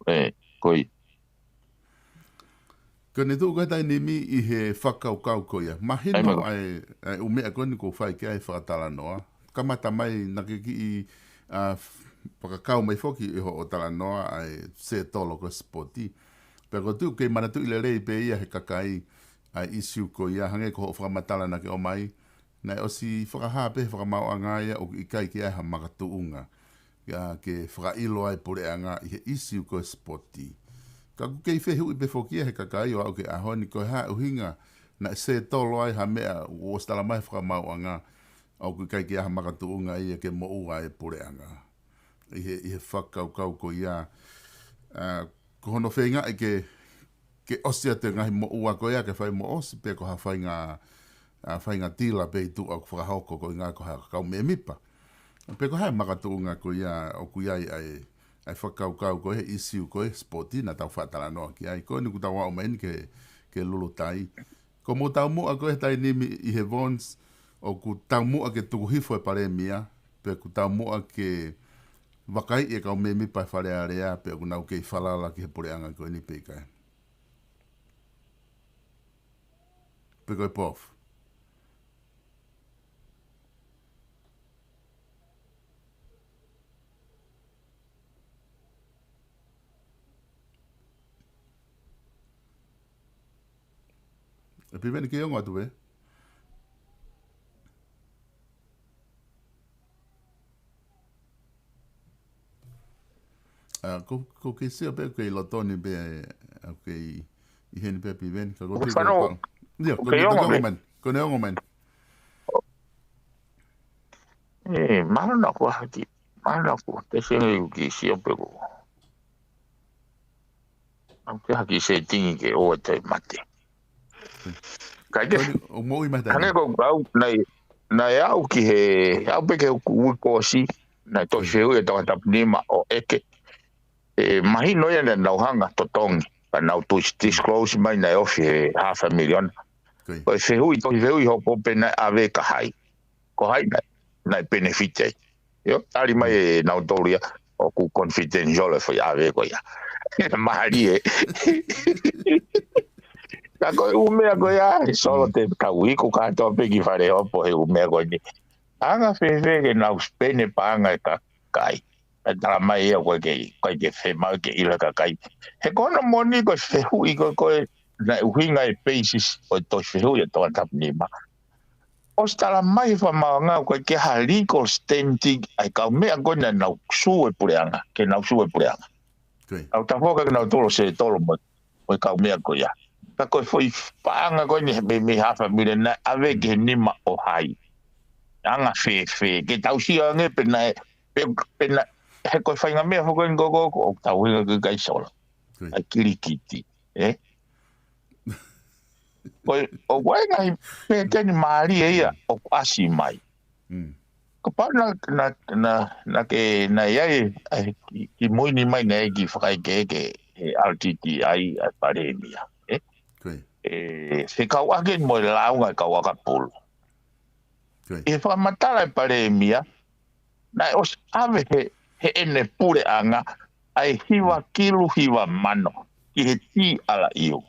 E, ko ia. Ko ʻene tuʻu ko e taimi ni ʻi he fakakaukau ko ia. Mahino ʻAi mai ko. ʻa e, ʻa e ʻū meʻa ko eni ʻoku fai ki ai e fakatalanoa. Kamata mai naʻa ke kiʻi, ʻa, f-, fakakau mai foki ʻi hoʻo talanoa ʻa e sea tolo ko e sipoti. Pea ʻoku ou tui ʻoku kei manatuʻi lelei pē ia he kakai ʻa e issue ko ia hangē ko hoʻo fakamatala naʻa ke ʻomai. Naʻe ʻosi fakahā pē he fakamaauʻanga ia ʻoku ʻikai ke ʻi ai ha makatuʻunga. Ia ke fakaʻilo ai puleʻanga ʻi he issue ko e sipoti. Ka ʻoku kei fehuʻi pē foki ia he kakai ʻo aʻu ki he ʻaho ni ko e hā e ʻuhinga naʻe sētolo ai ha meʻa ʻoku ʻosi tala mai fakamaauʻanga ʻoku ʻikai ke ʻi ai ha makatuʻunga ia ke moʻua e puleʻanga. ʻI he, ʻi he fakakaukau ko ia, ʻa, ko hono feingaʻi ke, ke ʻosi atu e ngaahi moʻua ko ia ke fai mo ʻosi pe ko ha faʻahinga, ʻa, faʻahinga tila pē ʻi tuʻa ʻoku fakahoko ko e ʻuhinga ko ha kau mēmipa. Pe ko e hā e makatuʻunga ko ia ʻoku ʻi ai ʻa e, ʻa e fakakaukau ko e he ʻīsiu ko e sipoti naʻa tau faʻa talanoa ki ai. Ko eni ʻoku tau aʻu mai eni ki he, ki he Lulutai. Ko hoʻomou taumuʻa ko e he taimi ni ʻi he Vons, ʻoku taumuʻa ke tuku hifo e palēmia, pe ʻoku taumuʻa ke vakaiʻi e kau mēmipa e Fale Alea, pe ʻoku nau kei falala ki he puleʻanga ko eni pe ʻikai. Pe ko e pofu. ʻE Piveni, ke ongo atu ē? ʻA, ko, ko ke sio pē, ke ʻi loto ni pē, ʻa, ke ʻi, ʻi heni pē Piveni, ka ko ʻOku te fano, ko pa-, ia, ko ʻoku ke ongo ongo pē. Man, ko ne ongo man. ʻE, mahalo naʻa ku haki, mahalo naʻa ku, te sio ngai ʻoku ke sio pē ko. ʻOku ke haki se tingi ke ʻoua te mate. Kai ke, Ko ni, ʻo moʻui mai hangē taimi. ko au, naʻe, naʻe au ki he, au pē ke u, u kosi, naʻe tohi Mm. fehuʻi e toko tapu nima ʻo ʻeke. ʻE, mahino ia naʻa nau hanga totongi. Ka nau tuʻu disclose mai naʻe ofi he half a million. Ko ia. Ko e fehuʻi, tohi fehuʻi hoko pē naʻe ʻave ka hai. Ko hai naʻe, naʻe benefit ai. ʻIo, tali mai Mm. ʻe nautolu ia, ʻoku confidential e foʻi ʻave ko ia. Mālie. Ka ko e ʻū meʻa ko ia, ʻe solo Mm. te kau iku kātoa pē ki fale hopo he ʻū meʻa ko eni. Anga fēfē ke nau spend e paʻanga e kakai. ʻE tala mai ia ko e ke, ko e ke femau ke ʻilo e kakai. He ko hono moʻoni ko e fehuʻi ko, ko e naʻe ʻuhinga e basis ʻo e tohi fehuʻi e toko tapu nima. ʻOsi tala mai fakamaauʻanga ko e ke ha legal standing ʻa e kau meʻa ko ena naʻa nau sue puleʻanga, ke nau sue puleʻanga. Ko ia. ʻOku tafoka ke nau tolo sētolo mo, mo e kau meʻa ko ia. Ka ko e foʻi paʻanga ko eni mei, mei half a million naʻe ʻave ki he nima ʻo hai. Anga fēfē, ke tau sio ange pe naʻe, pe, pe naʻe, he ko e faʻahinga meʻa foki eni ko, ko, ko, ʻoku tau hinga ke kai sola. Ko ia. ʻAi kilikiti, ē? Ko e, ʻoku ʻi ai ngaahi pēteni mālie ia Mm. ʻoku ʻasi mai. Mm. Kapau naʻa, naʻa, naʻa, naʻa ke, naʻe ʻi ai, ʻai, ki, ki mui ni mai naʻe ʻi ai e kiʻi fakaʻekeʻeke he R T T I ʻa e palēmia, ē? Ko ia. ʻE, fekauʻaki mo e lāunga e kau ʻakapulu. Ko ia. ʻI he fakamatala e palēmia, naʻe ʻosi ʻave he, heʻene puleʻanga, ʻa e hiva Mm. kilu hiva mano, ki he T R U.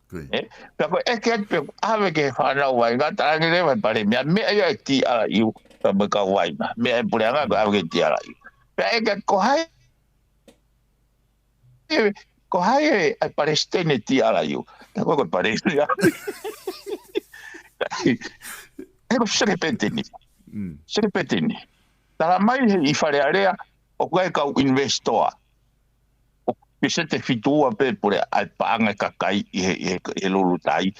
Ko ia. Ē? Pea ko e ʻeke atu pe ʻave ki he fānau vaʻinga, talaange leva e palēmia, meʻa ia e T R U, pea mo e kau vaʻinga, meʻa e puleʻanga ko e ʻave ki he T R U. Pea ʻeke atu ko hai, ē, ko hai e, e palesiteni T R U. Ka ko e, ko e palēmia. He ko e seke pēteni. Mm. Seke pēteni. Tala mai he ʻi Fale Alea, ʻoku ʻi ai e kau investor. ʻOku peseti fitu ua pē pule ʻa e paʻanga e kakai ʻi he, ʻi he, ʻi he Lulutai.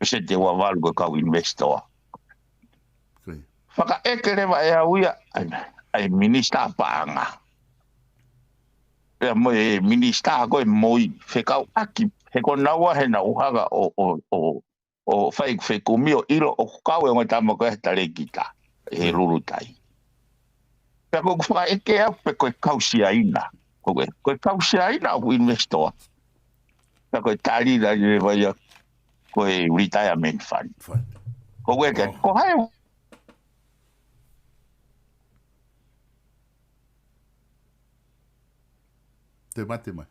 Peseti ua valu ko e kau investor. Ko ia. Fakaʻeke leva ʻe au ia, ʻa e, ʻa e minisitā paʻanga. Pea mo e minisitā ko e mui, fekauʻaki, he ko naua he naʻa ku hanga ʻo, ʻo, ʻo, ʻo fai fekumi ʻo ʻilo ʻoku kau e ongo tama ko e talēkita, he Ko ia. Lulutai. Pea ko ʻeku fakaʻeke au pe ko e kau Siaina. Ko e, ko e kau Siaina ʻoku investor. Pea ko e tali leva ia ko e retirement fund. Fund. Ko ʻeku ʻeke, Oh. ko hai Te mate mai.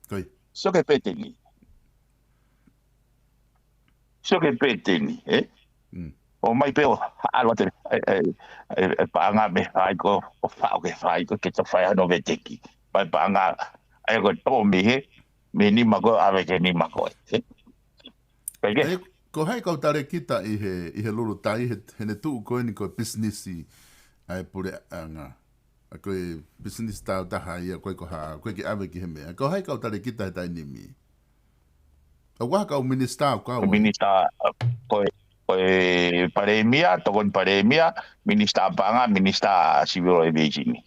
Ko ia. Sio ki he pēteni. Sio ki he pēteni, ē? Mm. ʻO mai pē ʻo ʻalu atu e, e, e, e paʻanga mei fai ko, ʻo faʻo ki fai ko, ke tau fai hano veteki. Mai paʻanga, ʻa ia ko e tō mei he, mei nima ko, ʻave ki he nima ko, ē? Pea ke? ʻE, ko hai kau talēkita ʻi he, ʻi he Lulutai, he, heʻene tuʻu ko eni ko e pisinisi ʻa e puleʻanga. ʻA ko e pisinisi tau taha ia, ko e ko ha, ko e ke ʻave ki he meʻa. Ko hai kau talēkita he taimi ni? ʻOku ʻi ai ha kau minisitā ʻoku kau ai? Minisitā, ko e, ko e palēmia, tokoni palēmia, minisitā paʻanga, minisitā civil aviation.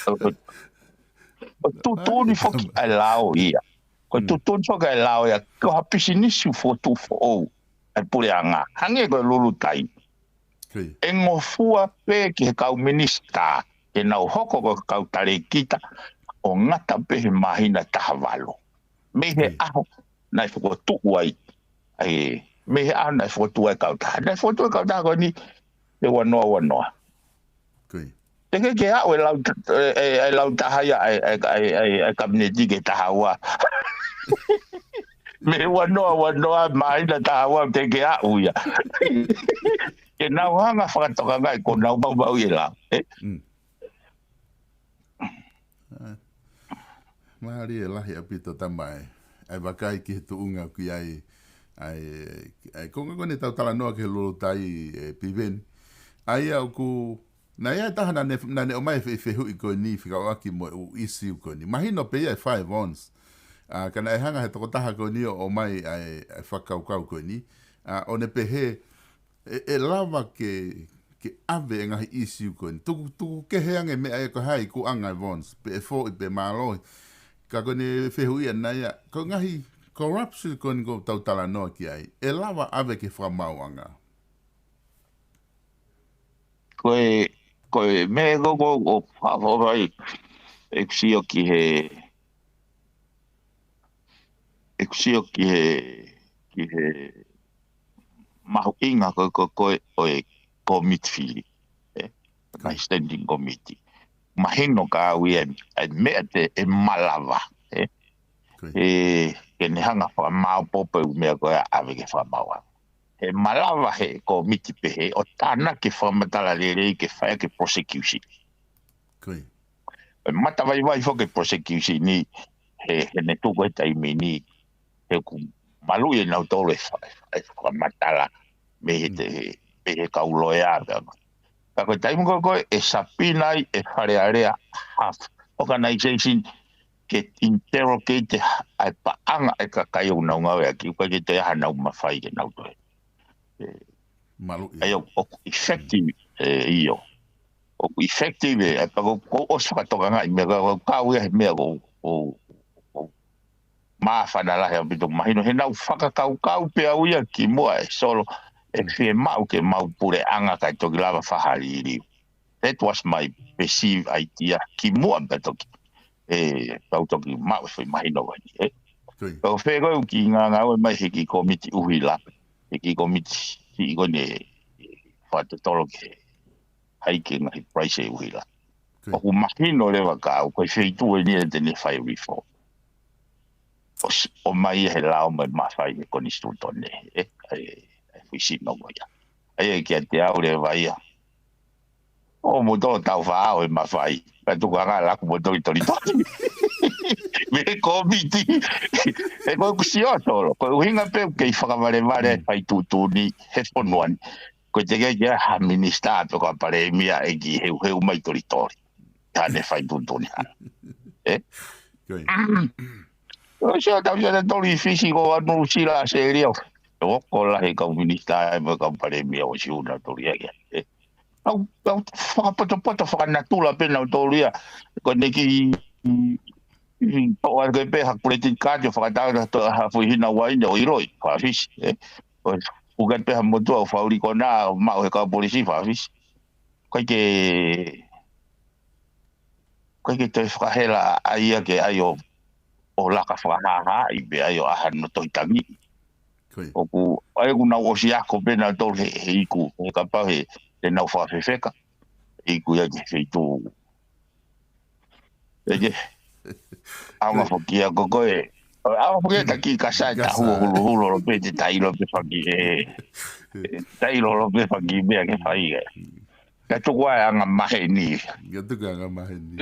Ko e tuʻutuʻuni foki ʻa e lao ia. Ko e tuʻutuʻuni foki ʻa e lao ia, ko ha pisinisi fotu foʻou ʻa e puleʻanga. Hangē ko e Lulutai. Ko e. ʻE ngofua pē ki he kau minisitā, ke nau hoko ko e kau talēkita, ʻo ngata pē he māhina taha valu. Mei he ʻaho naʻe fokotuʻu ai. ʻAi, mei he ʻaho naʻe fokotuʻu ai kautaha. Naʻe fokotuʻu ai kautaha ko eni, he ua noa ua noa. Ko e. Teʻeki ke aʻu e lau, e, e, e lau taha ia, e, e, e, e, e kapineti ke taha ua. Mei he ua noa ua noa, māhina taha ua, teʻeki ke aʻu ia. Ke nau hanga fakatokangaʻi, ko nau maumau ia lau. E? Mm. ʻA, mālie lahi ʻaupito Tama ē. ʻAi vakai ki he tuʻunga ʻoku ʻi ai, ʻai, ʻai, ko e ngaahi ko eni tau talanoa ki he Lulutai e Piveni. ʻAi ʻoku, naʻe ʻi ai taha naʻa ne, naʻa ne ʻomai e fe-, fehuʻi ko eni fekauʻaki mo e ʻū ʻisiū ko eni. Mahino pē ia ʻe Five Ons. ʻA, ka naʻe hanga he tokotaha ko eni ʻo ʻomai ʻai, ʻai fakakaukau ko eni. ʻA, ʻo ne pehē, ʻe, ʻe lava ke, ke ʻave e ngaahi ʻisiū ko eni. Tuku, tuku kehe ange meʻa ia ko hai ʻoku ʻanga ʻe Vons, pe ʻe foʻi pe mālohi. Ka ko eni fehuʻi ʻana ia, ko e ngaahi corruption ko eni ʻoku tau talanoa ki ai. ʻE lava ʻave ki he fakamaauʻanga. Ko e, ko e meʻa ko, ko, ko, fa, fa, fa, ʻeku sio ki he, ʻeku sio ki he, ki he mahuʻinga ko, ko, ko e, ʻo e kōmiti fili. E? Ngaahi standing committee. Mahino ka au ia, e meʻa te, ʻe malava. E? Ko e. E, ke ne hanga fakamaopoopo e ʻū meʻa ko ē ʻa ʻave ke fakamaauʻanga. ʻE malava he kōmiti pehē, ʻo tānaki e fakamatala lelei ke fai ʻaki e prosecution. Ko e. ʻE matavaivai foki e prosecution ni, he, he ne tuku he taimi ni, he ʻoku maluʻi ʻe nautolu e fa-, e fakamatala, mei he te, he, mei he kau loea pea. Ka ko e taimi ko ē ko ē, ʻe subpoena ai e Fale Alea half organization ke interrogate ʻa e paʻanga ʻa e kakai ʻoku nau ngāueʻaki, ʻoku ʻikai ke toe ʻi ai hanau mafai ke nau toe. E, Maluʻi. ʻAi ʻoku, ʻoku effective, e, ʻio. ʻOku effective, e, ʻai pea ko, ko ʻosi fakatokangaʻi meʻa, ko, ko kau ia he meʻa ko, ko, ko, māfana lahi ʻaupito mahino, he naʻu fakakaukau pē au ia kimuʻa ʻe Solo, ʻe fiemaʻu ke maʻu puleʻanga kae toki lava fakaliliu. That was my perceived idea, kimuʻa pea toki. E, kau toki maʻu e foʻi mahino ko eni, e. Ko e. Kau fē ko e ʻuhinga ngāue mai he kiʻi kōmiti ʻuhila, he kiʻi kōmiti siʻi ko eni ʻe fakatotolo ke hai ke ngaahi price e ʻuhila. Ko e. ʻOku mahino leva ka au, ko e feituʻu eni ʻe te ne fai reform. ʻO s-, ʻomai ia he lao mai mafai he konisitūtone, e, e, e, fui sino ko ia. ʻAi ʻe kiate au leva ia. ʻO mo tō tau faʻao e mafai. Ka tuku anga laku mo tō i tolitoli. Mei he kōmiti. E ko e ʻeku sio Solo. Ko e ʻuhinga pē ʻoku kei fakavalevale e fai tuʻutuʻuni he fonua ni. Ko e teʻeki ke ʻi ai ha minisitā pe ko ha palēmia ʻe kiʻi heuheu mai tolitoli. Hane fai tuʻutuʻuni hana. E? Ko e. ʻO sio tau sio tau tolu ʻi Fisi ko ʻAnu Sila Selia. ʻOku lahi e kau minisitā ʻe mo e kau palēmia ʻosi ʻunautolu ia ia. E? Au, au fakapotopoto fakanatula pē nautolu ia. Ko ʻene kiʻi, kiʻi toʻo ake pē ha credit card ʻo fakatau na to ha foʻi hina uaine ʻo ʻiloʻi, faka-Fisi, e. ʻO puke pē ha motuʻa ʻo fauli ko na, ʻo maʻu he kau polisi, faka-Fisi. ʻIkai ke, ʻikai ke toe fakahela ʻa ia ke ʻai ʻo, ʻo laka fakahāhāʻi pe ʻai ʻo ʻai hano tohi tangi. Ko e. ʻOku, ʻai ʻoku nau ʻosi ako pē nautolu he, he iku, he kapau he, he nau fakafefeka. Iku ia ke feituʻu. E ke, ʻaonga foki ia ko koe. ʻAonga foki ia taki kasa e tahu ʻo huluhulu lo pē te tailo pē faki e. Tailo lo pē faki meʻa ke fai e. Ka tuku ai anga maheni. Ka tuku anga maheni.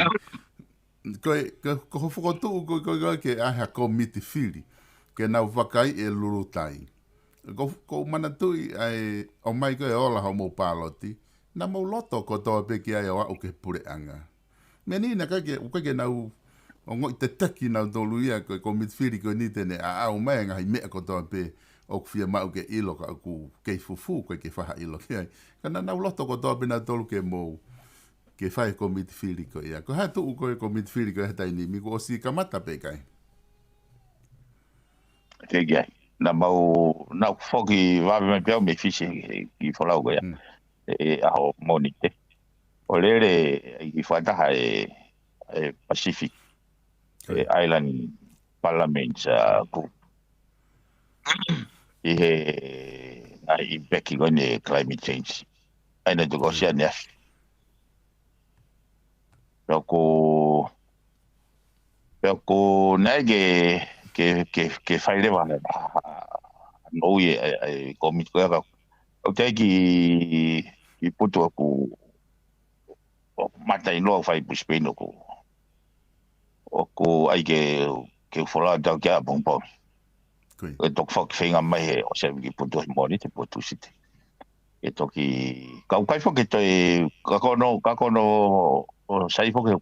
Ko e, ko, ko ho fokotuʻu ko, ko, ko ke ʻai ha kōmiti fili. Ke nau vakai e Lulutai. Ko, ko manatuʻi ʻai ʻomai ko e ola hoʻomou pāloti. Naʻa mau loto kotoa pē ki ai ʻo aʻu ki he puleʻanga. Meʻa ni naʻe ʻikai ke, ʻoku ʻikai ke nau ongoʻi teteki nautolu ia ko e komiti fili ko eni te ne ʻaʻau mai e ngaahi meʻa kotoa pē ʻoku fiemaʻu ke ʻilo ka ʻoku kei fufū, ʻoku ʻikai ke faʻa ʻilo ki ai. Ka naʻa nau loto kotoa pē nautolu ke mou, ke fai e komiti fili ko ia. Ko e hā e tuʻu ko e komiti fili ko e he taimi ni, kuo ʻosi kamata pe ʻikai? Ke ki ai. Naʻa mau, naʻa ku foki vave mai pē au mei Fisi ki he folau ko ia. Mm. E ʻaho Mōnite. ʻO lele ai ki fakataha e, e Pacific, e Island Parliament, uh, Group. ʻI he, ʻa e impact ko eni e climate change. ʻA ia naʻe tuku ʻosi ʻa e neafi. Pea ʻoku, pea ʻoku naʻe ke, ke, ke, ke fai leva, a, a, no e, e, e komiti ko ia ka, ʻoku teʻeki ke putu ʻoku, ʻoku mata ʻi loa fai Brisbane ʻoku, ʻoku ʻai ke, ke folau tau kia pongipongi. Ko e toki foki feinga mai he ʻosi ki putu he Mōnite pe Tūsite. E toki, kau ʻikai foki toe, ka ko hono, ka ko hono, ʻo sai foki,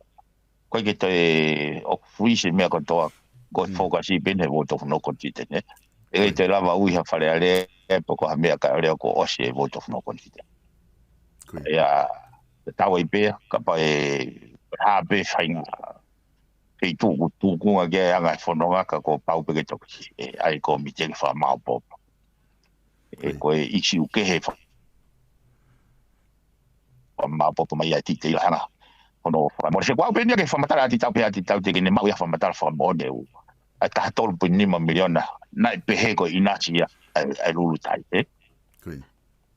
ʻikai ke toe ʻoku freeze e meʻa kotoa, ko e focus pē eni he vote of no confidence, ē. ʻE ʻikai toe lava ui ha Fale Alea, pe ko ha meʻa ka lea kuo ʻosi e vote of no confidence. Ia, tau ai pē, kapau ʻe hā pē fainga, kei tuku, tukunga ke anga e fononga ka kuo pau pē ke toki, e, ʻai komiti ke fakamaopoopo. E, ko e ʻisiū kehe fa-, fakamaopoopo mai ʻa e tite ila hanga. Hono fakamole se kuo pē nia ke fakamatala ʻa e tau pe ʻa e tau te ke ne maʻu ia fakamatala fakamoʻoni ʻe ua. ʻA e taha tolu poini nima miliona, naʻe pehē ko e ʻinasi ia, ʻa e, ʻa e lulu tai, ē?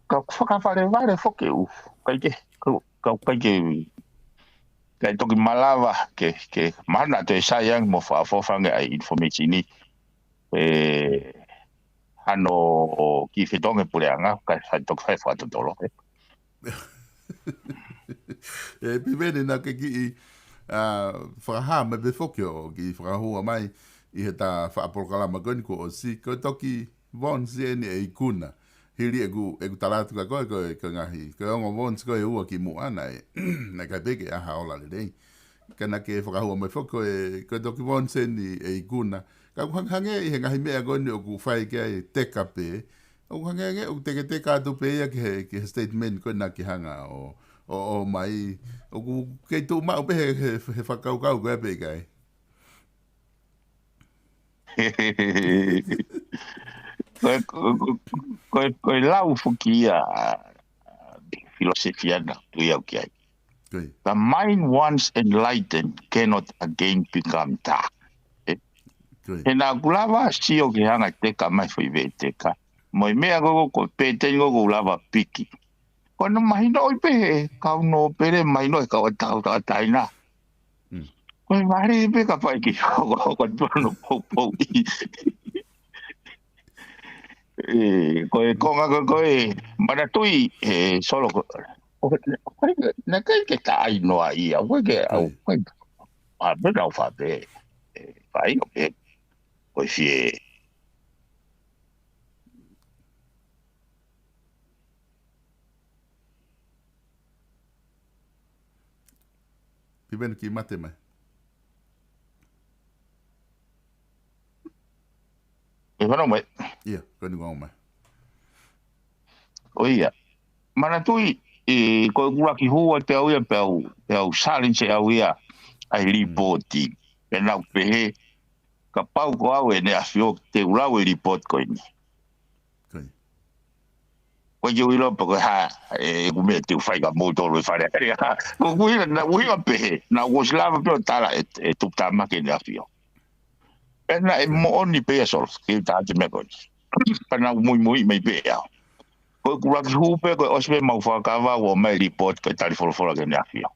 Ka fakavalevale foki ʻe ua. ʻIkai ke, ka, ka ʻikai ke, ʻikai toki malava ke, ke mahalo naʻa toe sai ange mo fakafofonga ʻa e information ni. E, hano ki fetonge puleʻanga, ka sai toki fai fakatotolo, ē. E, Piveni naʻa ke kiʻi, a, fakahā mai pē foki ʻo kiʻi fakahua mai ʻi he ta faʻa polokalama ko eni kuo ʻosi, ko e toki Vons eni ʻe ikuna. Hili ʻeku, ʻeku tala atu kia koe, ko e, ko e ngaahi, ko e ongo Vons ko e ua kimuʻa naʻe, naʻe ʻikai pē ke ʻi ai ha ola lelei. Ka naʻa ke fakahua mai foki ko e, ko e toki Vons eni ʻe ikuna. Ka ʻoku hang-, hangē ʻi he ngaahi meʻa ko eni ʻoku fai ki ai teka pē. ʻOku hangē, hangē ʻoku teketeka atu pē ia ki he, ki he statement ko ē naʻa ke hanga ʻo, ʻo, ʻomai. ʻOku kei tuʻu maʻu pē he, he, he fakakaukau ko ē pe ʻikai? Ko e, ko e, ko e, ko e lau foki ia, a, filosofia naʻa ku tui au ki ai. The mind once enlightened cannot again become dark. Ē? He naʻa ku lava sio ki he anga e teka mai foʻi veʻe teka. Mo e meʻa ko, ko, ko e pēteni ko, ko u lava piki. Ko ʻene mahinoʻi pē he kau nōpele, mahinoʻi kau ʻa e tau tau taina. Ko e vale pē ka pai ki ko, ko, ko e pono poupou ʻi. E, ko e konga ko, ko e manatuʻi, e, Solo ko. ʻO, ko e, naʻe ʻikai ke taʻai noa ia, ko e ke, au, ko e, a, pē nau fa pē, e, fai ʻo pē, ko e fie. Piveni kiʻi mate mai. ʻE fanau mai. ʻIa, ko eni ʻoku ʻomai. ʻOiauē. Manatuʻi, e, ko e kulaki hua te au ia, pe au, pe au challenge au ia, ʻa e lipooti. Pea naʻa ku pehē, kapau ko au ʻEne ʻAfio te u lau e lipooti ko eni. Ko ia. Ko e ʻilo pe ko e hā, e, ʻeku meʻa te u fai kia moutolu ʻi Fale Alea. Ko ʻeku ʻilo, naʻa ku ʻilo pehē, naʻa ku ʻosi lava pē ʻo tala e, e tuputāmaki ʻEne ʻAfio. Pea naʻe moʻoni pē ia Solo, ke u tā atu e meʻa ko eni. Pea naʻa ku muimui mai pē au. Ko e kulaki hū pē, ko e ʻosi pē mau fakakava ʻo ʻomai lipooti ko e tali folofola ki Heʻene ʻAfio.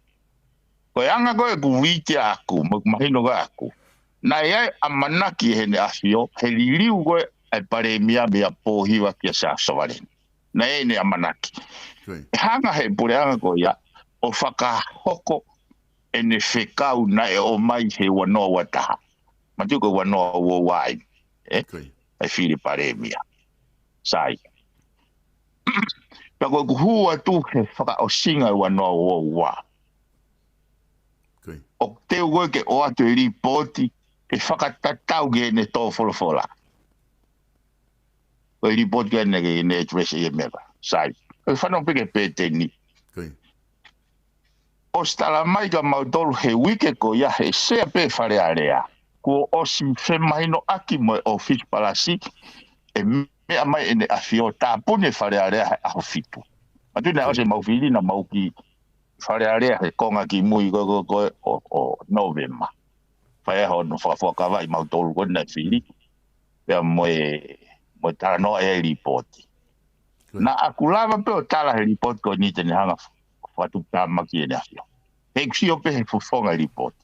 Ko e anga ko ē ʻeku vītia ʻaʻaku, mo ʻeku mahino ko ē ʻaʻaku. Naʻe ʻi ai e ʻamanaki ʻe Heʻene ʻAfio, he liliu ko ē ʻa e palēmia meia Pōhiva kia Siaosi Sovaleni. Naʻe ʻi ai ʻene ʻamanaki. ʻE hanga he puleʻanga ko ia, ʻo fakahoko ʻene fekau naʻe ʻomai he ua noa ua taha. Manatuʻi ko e ua noa ua ua ai, ē? ʻA e fili palēmia. Sai. Pea ko ʻeku hū atu he fakaʻosinga ʻo e ua noa ua ua. ʻOku teu ko ē ke ʻoatu e lipooti, ke fakatatau ki heʻene tō folofola. Ko e lipooti ko ē naʻe, naʻe address ʻe ia e meʻa. Sai. Ko e fanongo pē ki he pēteni. ʻOsi tala mai kia mautolu he uike ko ia he sea pē Fale Alea. Kuo ʻosi femahinoʻaki mo e ʻōfisi palasi, ʻe meʻa mai ʻEne ʻAfio tāpuni e Fale Alea he ʻaho fitu. Manatuʻi naʻe ʻosi ʻemau fili, naʻa mau ki Fale Alea he konga kimui ko ē, ko ē, ko ē ʻo, ʻo Nōvema. Fai ai hono fakafuakavaʻi mautolu ko ē naʻe fili. Pea mo e, mo e talanoa e lipooti. Naʻa ku lava pē ʻo tala he lipooti ko eni te ne hanga ʻo fakatuʻutāmaki ʻEne ʻAfio. He ʻoku sio pē he fofonga e lipooti.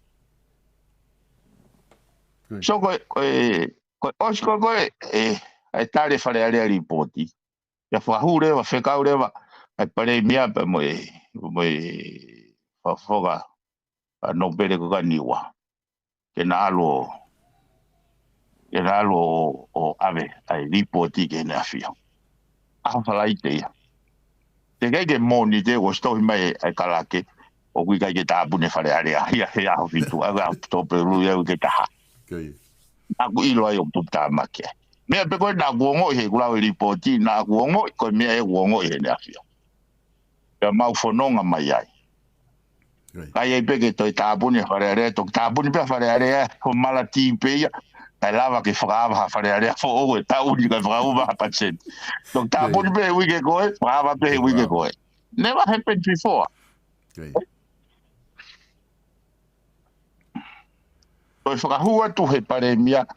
So ko e, ko e, ko e ʻosi ko ē, ko e, ʻe, ʻe tali e Fale Alea lipooti. ʻIa fakahū leva, fekau leva ʻa e Palēmia pea mo e, mo e fakafofonga ʻa Nōpele ko ē ʻa Niua. Ke na ʻalu ʻo, ke na ʻalu ʻo, ʻo ʻave ʻa e lipooti ki Heʻene ʻAfio. ʻAho Falaite ia. Teʻeki ke Mōnite, ʻosi tohi mai ʻa e kalake, ʻoku ʻikai ke tāpuni e Fale Alea ia he ʻaho fitu, ʻa e ʻaho Tōpelu ia ʻoku ʻikai ke taha. Naʻa ku ʻilo ai ʻoku tuʻutāmaki ai. Meʻa pē ko ē naʻa ku ongoʻi he kuo lau e lipooti, naʻa ku ongoʻi ko e meʻa ia ʻoku ongoʻi ʻe Heʻene ʻAfio. Pea mau fononga mai ai. Ka ʻi ai pē ke toe tāpuni e Fale Alea, toki tāpuni pē ʻa e Fale Alea, ho malati pē ia, kae lava ke fakaava ha Fale Alea foʻou he taʻu ni kae fakaava ha pasenti. Toki tāpuni pē he uike ko ē, fakaava pē he uike ko ē. Never happened before. Ko e fakahū atu he Palēmia,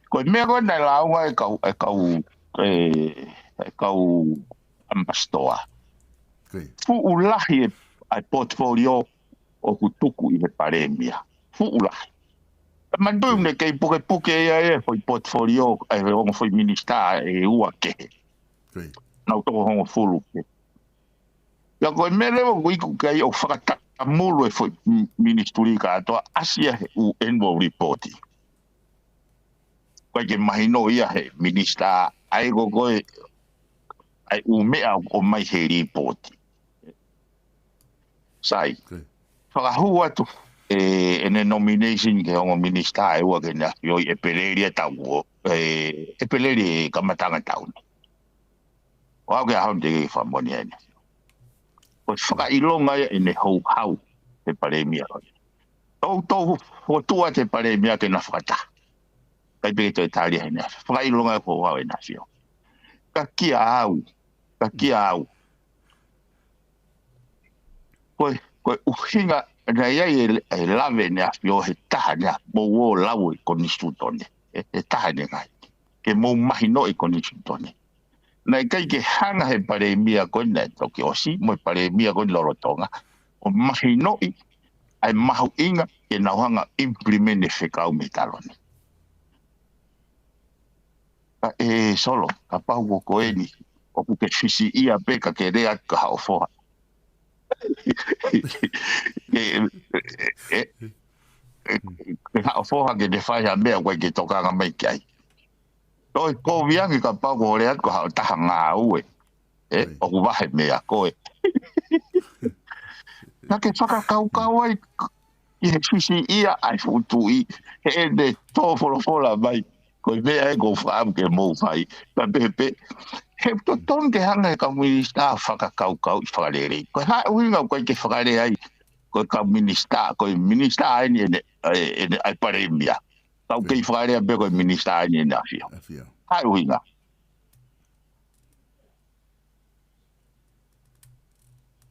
ko e meʻa ko ē naʻe lāunga e kau, e kau, e, e kau ʻamipasitoa. Fuʻu lahi e, ʻa e portfolio ʻoku tuku ʻi he Palēmia. Fuʻu lahi. Manatuʻi naʻe kei pukepuke ia e foʻi portfolio ʻa e ongo foʻi minisitā ʻe ua kehe. Nau toko hongofulu pē. Pea ko e meʻa leva ʻoku iku ki ai ʻo fakatamulu e foʻi mi-, minisituli kātoa, ʻasi ia he ʻū annual report. ʻOku ʻikai ke mahino ia he minisitā, ʻa ia ko ē, ʻa e ʻū meʻa ʻoku ʻomai he lipooti. Sai. Fakahū atu, ʻe, ʻene nomination ki he ongo minisitā ʻe ua ki Heʻene ʻAfio ʻi ʻEpeleli ʻa e taʻu ko ē, ʻEpeleli e kamataʻanga taʻu ni. ʻO aʻu ki he ʻaho ni te ke fakamoʻoni ai ʻEne ʻAfio. Ko e fakaʻilonga ia ʻene houhau he Palēmia ko ia. Toutou fokotuʻu atu e Palēmia ke na fakataha. ʻIkai pē ke toe tali ia ʻe Heʻene ʻAfio. Fakaʻilonga ia ko e houhau ʻEne ʻAfio. Ka kia au, ka kia au. Ko e, ko e ʻuhinga, naʻe ʻi ai e, e lave ʻEne ʻAfio he taha ʻEne ʻAfio, mou ō lau e konisitūtone. E, e taha ʻEne ngaahi. Ke mou mahinoʻi e konisitūtone. Naʻe ʻikai ke hanga he Palēmia ko ē naʻe toki ʻosi, mo e Palēmia ko ē lolotonga, ʻo mahinoʻi ʻa e mahuʻinga ke nau hanga ʻo implement e fekau mei he taloni. Ka ʻe Solo, kapau ko koe eni, ʻoku ke fisiʻia pē ka ke lea atu ki haʻo foha. Ke, e, e, e, ki haʻo foha ke ne fai ha meʻa ʻoku ʻikai ke tokanga mai ki ai. Toe kovi ange kapau ko e lea atu ki haʻo taha ngāue. ʻE, ʻoku vahe meʻa ko ē. Naʻa ke fakakaukau ai ʻi he fisiʻia ʻa e fuʻu tuʻi, heʻene tō folofola mai, ko e meʻa ē ʻoku ou fakaʻamu ke mou fai. Ka pehē pē, he totonu ke hanga he kau minisitā fakakaukauʻi fakalelei. Ko e hā e ʻuhinga ʻoku ʻikai ke fakalea ai, ko e kau minisitā, ko e minisitā eni ʻEne, ʻe, ʻEne, ʻa e palēmia. Ka ʻoku kei fakalea pē ko e minisitā eni ʻEne ʻAfio. ʻAfio. Hā e ʻuhinga.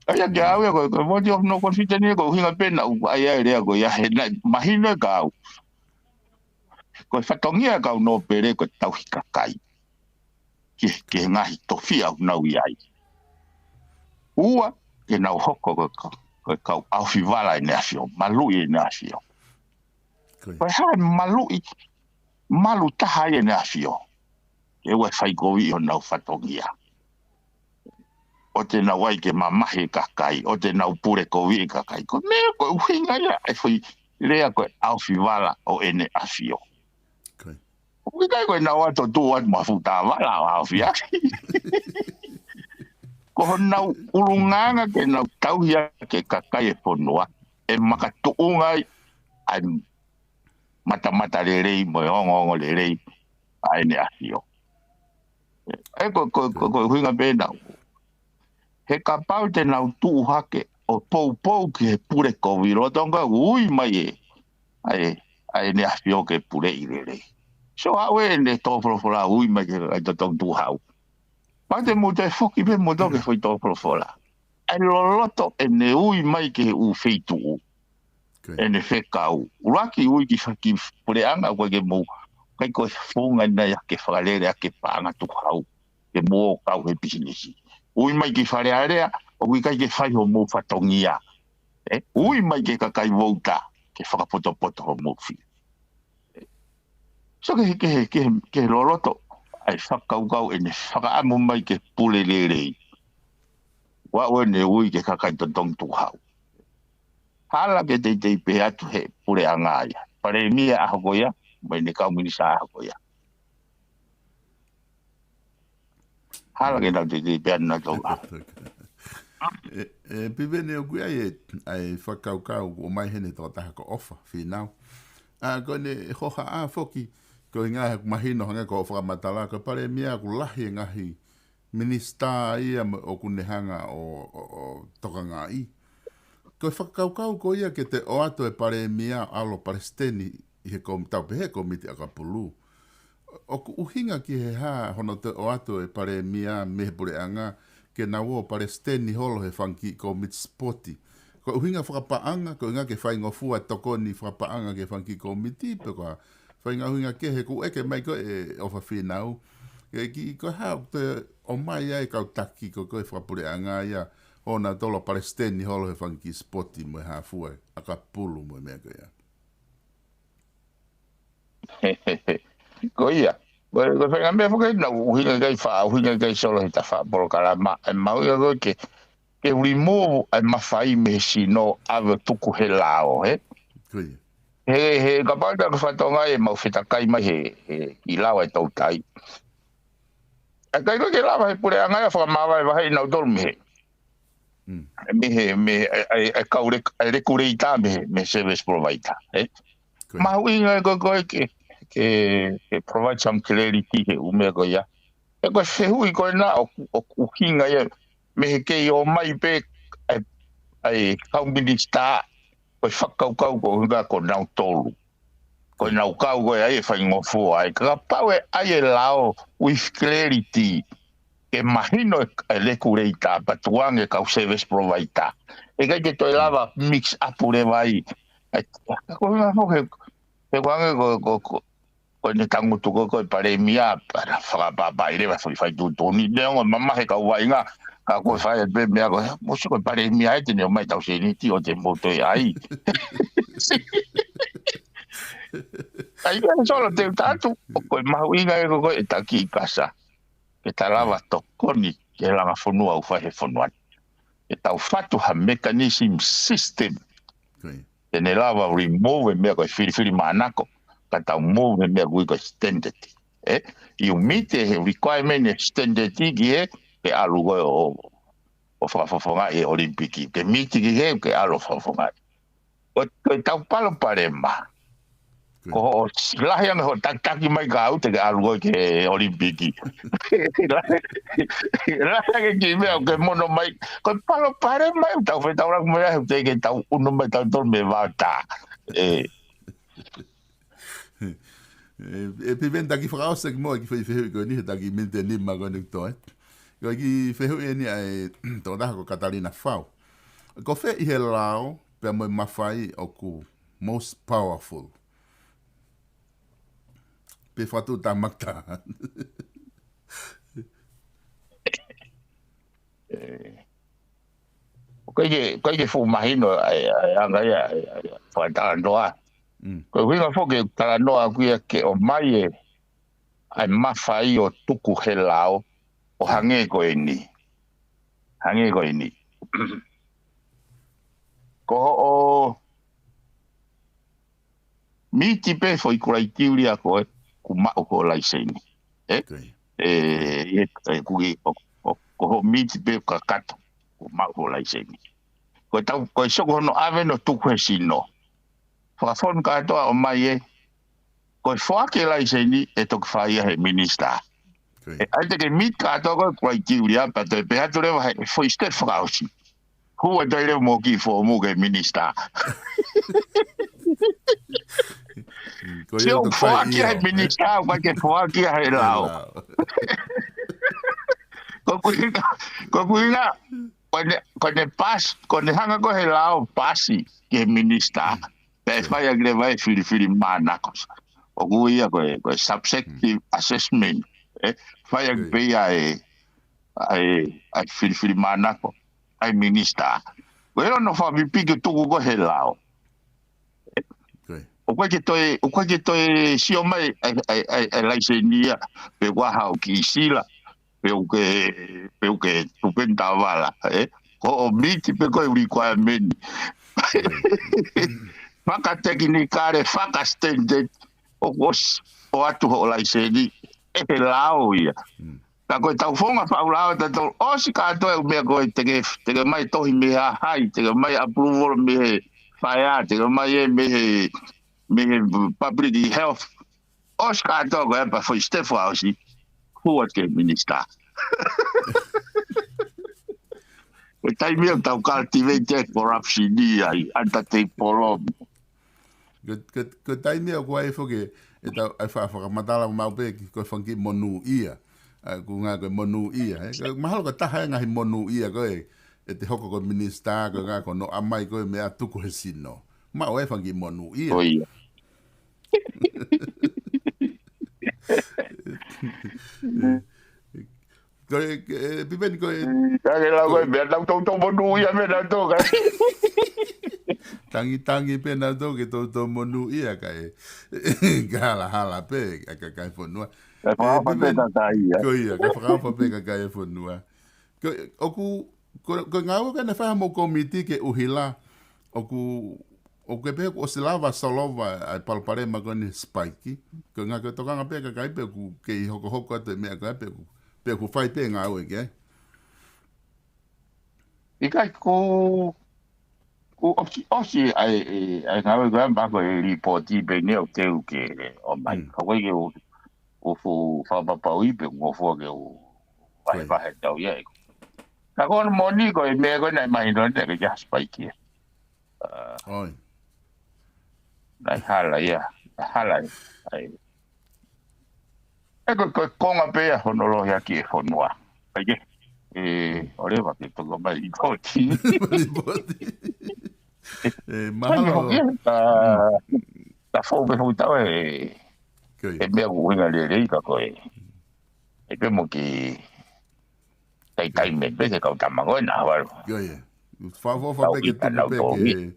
ʻA ia ke au ia ko e, ko e vote of no confidence ko e ʻuhinga pē naʻa ku ʻai ai e lea ko ia he naʻe mahino kia au. Ko e fatongia e kau nōpele ko e tauhi kakai. Ki, ki he ngaahi tofiʻa ʻoku nau ʻi ai. Ua, ke nau hoko ko e ka-, ko e kau ʻaofivala ʻEne ʻAfio, maluʻi ʻEne ʻAfio. Ko e hā e maluʻi, malu taha ai ʻEne ʻAfio. Ke ʻoua ʻe fai koviʻi honau fatongia. ʻOua te nau ʻai ke mamahi e kakai, ʻoua te nau pule koviʻi e kakai. Ko e meʻa ko e ʻuhinga ia e foʻi lea ko e ʻaofivala ʻo ʻEne ʻAfio. ʻOku ʻikai ko e nau ʻalu ʻo tuʻu atu mo ha fuʻu tāvala ʻo ʻaofi ʻaki. Ko honau ʻulungaanga ke nau tauhi ʻa e kakai e fonua, ʻe makatuʻunga ai ʻa e matamata lelei mo e ongoongo lelei ʻa ʻEne ʻAfio. ʻE ko, ko, ko, ko e ʻuhinga pē naʻa ku. He kapau te nau tuʻu hake ʻo poupou ki he pule kovi loto, ka ui mai e, ʻa e, ʻa ʻEne ʻAfio ke puleʻi lelei. So, ʻa ʻene tō folofola ui mai ki he kakai totongi tukuhau. Pea te mou toe foki pē mou toki foʻi tō folofola. ʻA e loloto ʻene ui mai ki he ʻū feituʻu. ʻEne fekau. ʻUluaki ui ki faki puleʻanga, ʻoku ʻikai ke mou, ʻikai ko e founga ʻena ia ke fakalele ʻaki e paʻanga tukuhau. Ke mou ō kau he pisinisi. Ui mai ki Fale Alea, ʻoku ʻikai ke fai hoʻomou fatongia. ʻE, ui mai ki he kakai vouta, ke fakapotopoto hoʻomou fili. So ke, ke, ke, ke loloto, ʻa e fakakaukau ʻene fakaʻamu mai ke pule lelei. ʻA ʻene ui ki he kakai totongi tukuhau. Hala ke teitei pehē atu he puleʻanga ia. Palēmia ʻaho ko ia, mo ʻene kau minisitā ʻaho ko ia. Hala ke nau teitei pehē atu naʻa tau ʻaho. ʻE, ʻe, Piveni ʻoku ʻi ai e, ʻa e fakakaukau ʻoku ʻomai heni tokotaha ko ʻOfa Fīnau. ʻA, ko ʻene hohaʻa foki, ko e ngaahi ʻoku mahino hangē ko hoʻo fakamatala, ko e palēmia ʻoku lahi e ngaahi minisitā ia mo, ʻoku ne hanga ʻo, ʻo, ʻo tokangaʻi. Ko e fakakaukau ko ia ke te ʻoatu e palēmia ʻo ʻalu palesiteni ʻi he kom-, tau pehē komiti ʻakapulu. ʻOku ʻuhinga ki he hā hono toe ʻoatu e palēmia mei he puleʻanga ke nau ō palesiteni holo he fanga kiʻi komiti sipoti. Ko e ʻuhinga fakapaʻanga, ko e ʻuhinga ke faingofua tokoni fakapaʻanga ki he fanga kiʻi komiti, pe ko ha faʻahinga ʻuhinga kehe ʻoku ʻeke mai ko ē ʻe ʻOfa Fīnau. Ke ki ko e hā ʻoku toe ʻomai ai kau taki ko ē fakapuleʻanga ia, ʻo nau tolo palesiteni holo he fanga kiʻi sipoti mo e hā fua ʻakapulu mo e meʻa ko ia. Ko ia. Ko e, ko e faʻahinga meʻa foki naʻa ku ʻuhinga ki ai fa-, ʻuhinga ki ai Solo he ta faʻa polokalama, ʻa e mahuʻinga ko ē ke, ke remove ʻa e mafai mei he sino ʻave ʻo tuku he lao, he? Ko ia. He, he kapau te ke fatongia ʻemau fetakai mai he, he kiʻi lao ʻa e toutai. ʻA e ʻikai ko ē ke lava he puleʻanga ia ʻo fakamāvahevaheʻi nautolu mei he. Mm. Mei he, mei he, ʻa e, ʻa e, ʻa e kau rek-, ʻa e regulator mei he, mei he service provider, he? Ko ia. Mahuʻinga ko ē ko ē ke, ke, ke provide some clarity he ʻū meʻa ko ia. He ko e fehuʻi ko ena ʻoku, ʻoku ʻuhinga ia mei he kei ō mai pē ʻa e, ʻa e kau minisitā, ko e fakakaukau ko e ʻuhinga ko nautolu. Ko e nau kau ko ē ʻa e faingofua, ʻa e kapau ʻe ʻai e lao with clarity, ke mahino e, e regulator pea tukuange kau service provider. ʻE ʻikai ke toe lava mix up leva ai. ʻE, ko e ʻuhinga foki he, he ko e ʻuhinga ko, ko, ko, ko ʻene tangutu ko ē ko e palēmia, pea na fakapapauʻi leva foʻi fai tuʻutuʻuni. Neongo e mamahi e kau vaʻinga, ka ko e fai pē meʻa ko ē, mou sio ko e palēmia ʻe te ne ʻomai tau sēniti ʻo te mou toe ʻai. ʻAi, ʻa Solo te u tala atu, ʻoku mahuʻinga ʻe ko ē ko e taki ʻi kasa. Ke ta lava tokoni ki he langa fonua ʻoku fai he fonua ni. Ke tau fatu ha mechanism system. Ko ia. Te ne lava remove e meʻa ko e filifilimānako, ka tau move e meʻa ʻoku ui ko e standard. ʻE, you meet e requirement e standard ki he, ke ʻalu ko ē ʻo, ʻo fakafofongaʻi e Olympic. Ke meet ki he, ke ʻalu ʻo fakafofongaʻi. Ko, ko e tau palopalema. Ko e. Ko hoʻo s-, lahi ange hoʻo takitaki mai ka au te ke ʻalu ko ē ki he Olympic. Lahi, lahi ange kiʻi meʻa ʻoku ke mono mai. Ko e palopalema ʻoku tau fetaulaki mo ia he ʻoku teʻeki ke tau ʻunu mai tautolu mei he vaotā. ʻE. ʻE, ʻe Piveni taki fakaʻosi ki muʻa ki he fehuʻi ko eni he taki miniti ʻe nima ko eni ʻoku toe. Ko e kiʻi fehuʻi eni ʻa e tokotaha ko Katalina Fau. Ko fē ʻi he lao, pea mo e mafai ʻoku most powerful. Pe fatu tamata. ʻE, ʻoku ʻikai ke, ʻoku ʻikai ke fuʻu mahino ʻa e, ʻa e anga ia, ʻa e, ʻa e, ʻa e, fakatalanoa. Mm. Ko e ʻuhinga foki e talanoa ʻaku ia ke ʻomai e, ʻa e mafai ʻo tuku he lao, ʻo hangē ko eni. Hangē ko eni. Ko hoʻo miti pē foʻi kuraitiulia ko ē, kuo maʻu hoʻo laiseni. ʻE? Ko ia. ʻE, ʻe, ʻe, kuki, ʻo, ʻo, Ko hoʻo miti pē kakato, ko e maʻu hoʻo laiseni. Ko e tau, ko e soko hono ʻave ʻo tuku he sino. Fakafonu kātoa ʻo ʻomai ē. Ko e foaki e laiseni ʻe toki fai ia he minisitā. Ko ia. ʻE, ʻai te ke miti kātoa ko e criteria pea toe pehē atu leva he foʻi step fakaʻosi. Hū atu ai leva mo e kiʻi foomu ki he minisitā. Mm, ko ia. Sio, ʻoku foaki ia he minisitā, ʻoku ʻikai ke foaki ia he lao. Lao. Ko e ʻuhinga, ko e ʻuhinga, ko ʻene, ko ʻene pasi, ko ʻene hanga ko ē he lao ʻo pasi ki he minisitā. Pea ʻe fai ʻaki leva e filifilimānako. ʻOku ui ia ko e, ko e subjective assessment. ʻE, fai ʻaki pē ia e, ʻa e, ʻa e filifilimānako ʻa e minisitā. Ko e ʻilo hono fakapipiki tuku ko ē he lao. ʻOku ʻikai ke toe, ʻoku ʻikai ke toe sio mai ʻa e, ʻa e, ʻa e, ʻa e laiseni ia, pe ʻoku ʻi ai haʻo kiʻi sila, pe ʻoku ke, pe ʻoku ke tupe ni tavala, ē? Ko hoʻo miti pē ko e requirement. Fakatekinikale, fakastandard, ʻoku ʻosi ʻoatu hoʻo laiseni ʻe he lao ia. Ka ko e tau fononga faʻu lao ʻa tautolu, ʻosi kātoa e meʻa ko ē te ke, te ke ʻomai tohi mei he Hahai, te ke ʻomai approval mei he Fire, te ke ʻomai ē mei he, mei he Public Health. ʻOsi kātoa ko ē pea foʻi step fakaʻosi, hū atu ki he minisitā. Ko e taimi ia ʻoku tau cultivate e corruption ia ai, under the table. Ko, ko, ko e taimi ia ʻoku ʻi ai foki e tau, ʻa e fa-, fakamatala maʻu pē ki, ko e fanga kiʻi monūʻia. ʻA, ko e ʻuhinga ko e monūʻia, ē? Ko e mahalo ko e taha e ngaahi monūʻia ko ē, ʻe te hoko ko e minisitā, ko e ʻuhinga ko hono ʻomai ko ē meʻa ʻo tuku he sino. Maʻu e fanga kiʻi monūʻia. Ko ia. Ko e, e, Piveni ko e. Ka ke lau ko e meʻa, tau toutou monūʻia meʻa nautolu ka. Tangitangi pē nautolu ke toutou monūʻia kae. Ka halahala pē, ka, ka, kakai e fonua. Ka fakaʻofa pē kakai ia. Ko ia, ka fakaʻofa pē kakai e fonua. Ko, ʻoku, ko, ko e ngāue ko ē naʻe fai ʻe hoʻomou kōmiti ke ʻuhila, ʻoku, ʻoku ke pehē kuo ʻosi lava ʻo solova ʻa e palopalema ko eni he spike. Ko e ʻuhinga ko e tokanga pē kakai pe ʻoku kei hokohoko atu e meʻa ko ē pe ʻoku, pe ʻoku fai pē ngāue ki ai. ʻIkai, kuo, kuo ʻosi, ʻosi ʻa e, ʻa e ngāue ko ē, mahalo ko e lipooti pē eni ʻoku teu ke ʻomai. Mm. Ka ko e ke u, u fu, fakapapauʻi pe ngofua ke u, vahevahe tau ia e. Ka ko hono moʻoni ko e meʻa ko ē naʻe mahino naʻe ʻikai ke ʻi ai ha spike ia. ʻA, ʻoi. Naʻe hala ia, hala ia. ʻAi. ʻE ko, ko e konga pē ia hono lohiakiʻi e fonua. ʻAi ke, ʻe, ʻoleva ke toki ʻomai lipooti. Lipooti. ʻE, mahalo. Mahalo hoki, ʻa, mm, ta fou pē fou tau e, ko ia, e meʻa ʻoku ʻuhinga lelei ka ko e. ʻE pē mo ki, taitai me pē ke kau tama ko ē naʻa valu. Ko ia. Fakaʻofa pē ke tuku pē ke.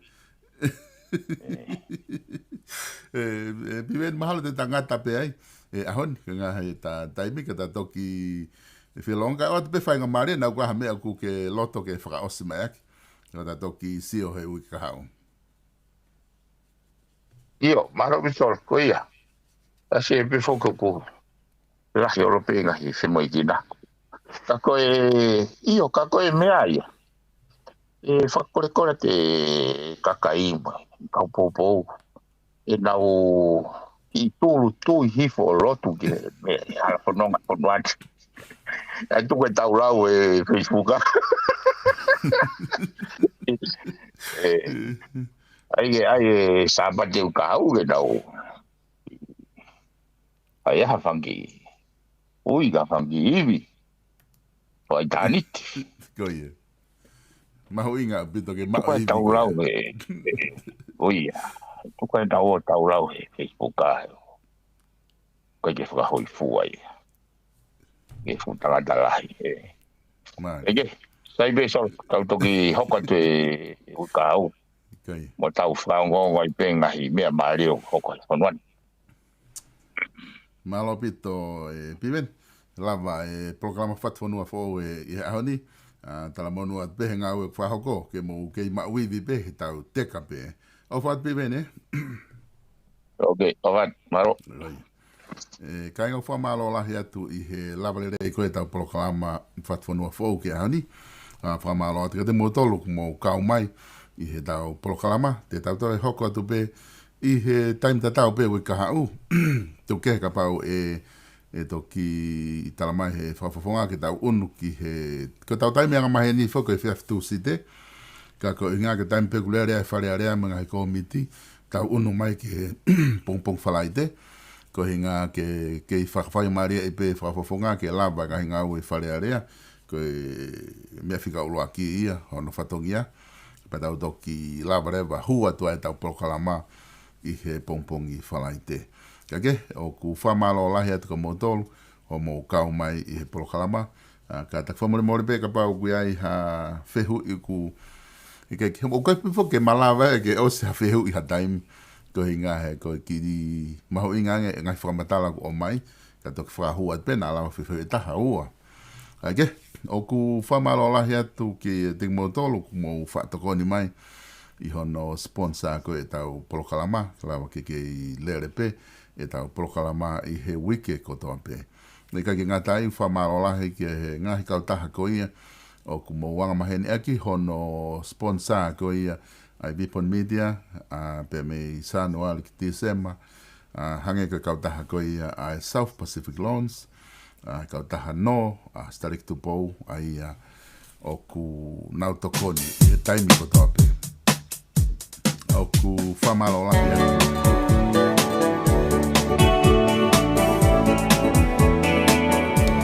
ʻE, ʻe, Piveni, mahalo te ta ngata pē ai. ʻE, ʻaho ni, ka ngaahi ta, taimi ka ta toki, ʻe, felonga ʻo atu pē faingamālie, naʻa ʻoku ʻi ai ha meʻa ʻoku ke loto ke fakaʻosi mai ʻaki. Ka ta toki sio he uike kahaʻu. ʻIo, mālō Visol, ko ia. ʻAsi e pē foki ʻoku lahi ʻolo pē ngaahi femoʻuekina. Ka ko e, ʻio, ka ko e meʻa ia. ʻE fakakolekole atu e kakai mo e kau poupou. ʻE nau ʻi tulu tui hifo ʻo lotu ki he meʻa, ʻe hala fononga fononga atu. ʻAi tuku e tau lau e Facebook ʻa. ʻE, ʻai e, ʻai e Sāpate ʻoku kau ke nau. ʻAi ha fanga kiʻi ui ka fanga kiʻi ivi. Ko e ʻitāniti. Ko ia. Mahuʻinga ʻaupito ke maʻu e ivi ko ia. Tuku e tau lau he, he, ko ia. Tuku e tau ʻo tau lau he Facebook ʻa he. Ko e ke fakahōifua ia. Ke fuʻu tangata lahi he. Mālie. ʻE ke, sai pē Sol, tau toki hoko atu e, e uike kahaʻu. Ko ia. Mo tau fakaongoongo ai pē ngaahi meʻa mālie ʻoku hoko he fonua ni. Mālō ʻaupito, ʻe, Piveni. Lava e polokalama Fatufonua foʻou ʻi he ʻaho ni. ʻA, talamonū atu pē he ngāue ʻoku fakahoko, ke mou kei maʻu ivi pē, he tau teka pē. ʻOfa atu Piveni, ē? Ok, ʻofa atu, mālō. Ko ia. ʻE kāinga, ʻoku fakamālō lahi atu ʻi he lava lelei ko ē ʻetau polokalama Fatufonua Foʻou ki he ʻaho ni. ʻA, fakamālō atu kiate kimoutolu ʻoku mou kau mai ʻi heʻetau polokalama. Te tau toe hoko atu pē ʻi he taimi tatau pē uike kahaʻu. Tuku kehe kapau ʻe, ʻe toki talamai ʻe he fakafofonga ke tau ʻunu ki he, ko ʻetau taimi angamaheni foki ko e efiafi Tūsite. Ka ko e ʻuhinga ko e taimi pē ʻoku lele ai e Fale Alea mo e ngaahi kōmiti, tau ʻunu mai ki he pongipongi Falaite. Ko e ʻuhinga ke, ke fakafaingamālieʻi pē e fakafofonga ke lava e ngaahi ngāue ʻa e Fale Alea. Ko e meʻa fika ʻuluaki ia hono fatongia. Pea tau toki lava leva ʻo hū atu ai ʻetau polokalama ʻi he pongipongi Falaite. Ka ke, ʻoku fakamālō lahi atu kiate kimoutolu hoʻomou kau mai ʻi he polokalama. ʻA, ka ʻoku fakamolemole pē kapau ʻoku ʻi ai ha fehuʻi ʻoku, ʻikai ke, ʻoku ʻikai pē foki ke malava ʻe ke ʻosi ha fehuʻi ha taimi. Ko e ʻuhinga he ko e kiʻi mahuʻinga ange e ngaahi fakamatala ʻoku ʻomai, ka toki fakahū atu pē naʻa lava fehuʻi ʻe taha ua. Ka ke, ʻoku fakamālō lahi atu kiate kimoutolu ʻoku mou faʻa tokoni mai ʻi hono sponsor ko ē ʻetau polokalama, ka lava ke kei lele pē ʻetau polokalama ʻi he uike kotoa pē. Naʻe ʻikai ke ngata ai, fakamālō lahi ki he ngaahi kautaha ko ia ʻoku mou angamaheni ʻaki hono sponsor ko ia ʻa e Vipon Media, ʻa, pea mei Sānuali ki Tīsema, ʻa, hangē ko e kautaha ko ia ʻa e South Pacific Loans, ʻa, kautaha Nō, ʻa, Staliki Tupou, ʻa ia ʻoku nau tokoni ʻi he taimi kotoa pē. ʻOku fakamālō lahi atu.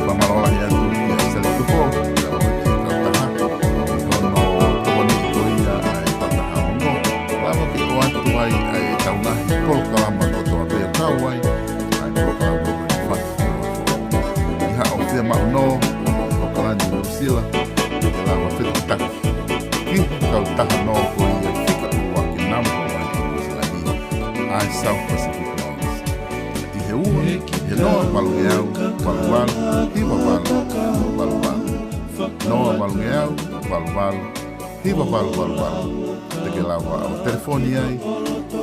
Fakamālō lahi atu kia Staliki Tupou, ʻa, ʻo e kautaha, ʻi hono tokoni ko ia ʻa e kautaha Nō. Lava ke ʻoatu ai ʻa ʻetau ngaahi polokalama kotoa pē, kau ai ʻa e polokalama ko eni Fatufonua Foʻou. ʻI haʻo fiemaʻu Nō ʻi ʻOkalani, Nuʻusila, ke lava fetuʻutaki ki he kautaha Nō ko ia fika ʻuluaki number one ʻi Nuʻusila ni, ʻa e South Pacific Loans. ʻI he ua, ʻi he noa valungeau, valu valu, hiva valu, valu valu. Noa valungeau, valu valu, hiva valu valu valu. Te ke lava ʻo telefoni ai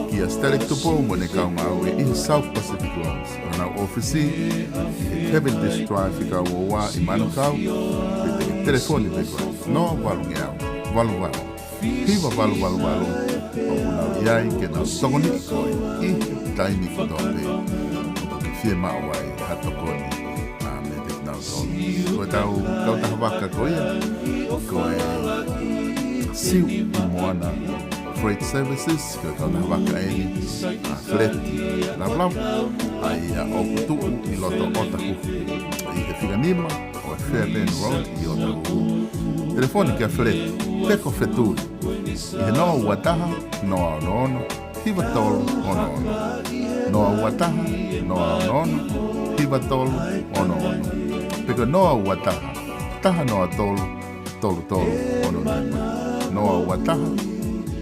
kia Staliki Tupou mo ʻene kau ngāue ʻi he South Pacific Loans. ʻA ʻenau ʻōfisi ʻi he Cavendish Drive fika ua ua ʻi Manukau, pe te ke telefoni pē koe. Noa valungeau, valu valu, hiva valu valu valu. ʻOku nau ʻi ai ke nau tokoniʻi koe ʻi he taimi kotoa pē ʻoku ke fiemaʻu ai ha tokoni, ʻa, meiate kinautolu. Ko ʻetau kautaha vaka ko ia, ko e Siu ʻi Moana Freight Services, ko e kautaha vaka eni, ʻa, Feleti Lavulavu, ʻa ia ʻoku tuʻu ʻi loto ʻOtahuhu, ʻi he fika nima ʻo e Fairbairn Road ʻi ʻOtahuhu. Telefoni kia Feleti pe ko Fetuli ʻi he noa ua taha, noa ono ono, hiva tolu ono ono. Noa ua taha, noa ono ono, hiva tolu ono ono. Pe ko e noa ua taha, taha noa tolu, tolu tolu ono nima. Noa ua taha,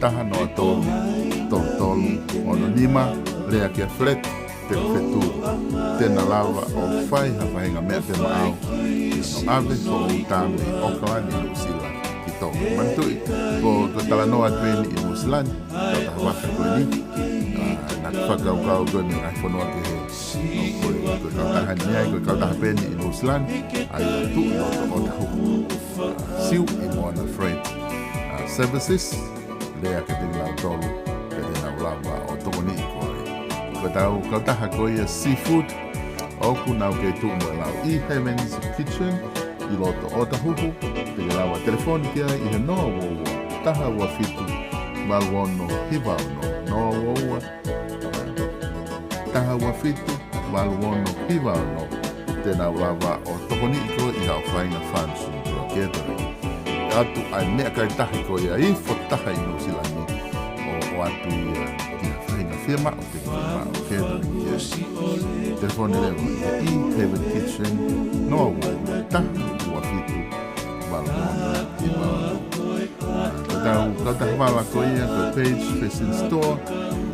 taha noa tolu, tolu tolu ono nima. Lea kia Feleti pe ko Fetuli, te na lava ʻo fai ha faʻahinga meʻa pē maʻau, ʻo ʻave hoʻo uta mei ʻOkalani, Nuʻusila, ki Tonga. Manatuʻi, ko, ko e talanoa atu eni ʻi Nuʻusila ni, kautaha vaka ko eni, ʻa, naʻa ku fakakaukau ko e mei he ngaahi fonua kehe, ʻo ko e, ko e kautaha ni ai, ko e kautaha pē eni ʻi Nuʻusila ni, ʻa ia ʻoku tuʻu ʻi loto ʻOtahuhu. Siu ʻi Moana Freight, ʻa, Services, lea kiate kinautolu, pea te nau lava ʻo tokoniʻi koe. Ko ʻetau kautaha ko ia Seafood, ʻoku nau kei tuʻu mo e lau ʻi Heaven's Kitchen, ʻi loto ʻOtahuhu, te ke lava telefoni ki ai ʻi he noa ua ua, taha ua fitu, valu ono hiva ono, noa ua ua, taha ua fitu, valu ono hiva ono. Te nau lava ʻo tokoniʻi koe ʻi haʻo faʻahinga function pe ko e catering. ʻOatu ʻa e meʻakai tahi ko ia ʻi he foʻi taha ʻi Nuʻusila ni, ʻo, ʻoatu ia ki ha faʻahinga fiemaʻu te ke fiemaʻu catering ki ai. Telefoni leva ʻi Heaven Kitchen, noa ua ua, taha ua fitu, valu ono hiva ono. Ko ʻetau kautaha vala ko ia ko e Page Fashion Store,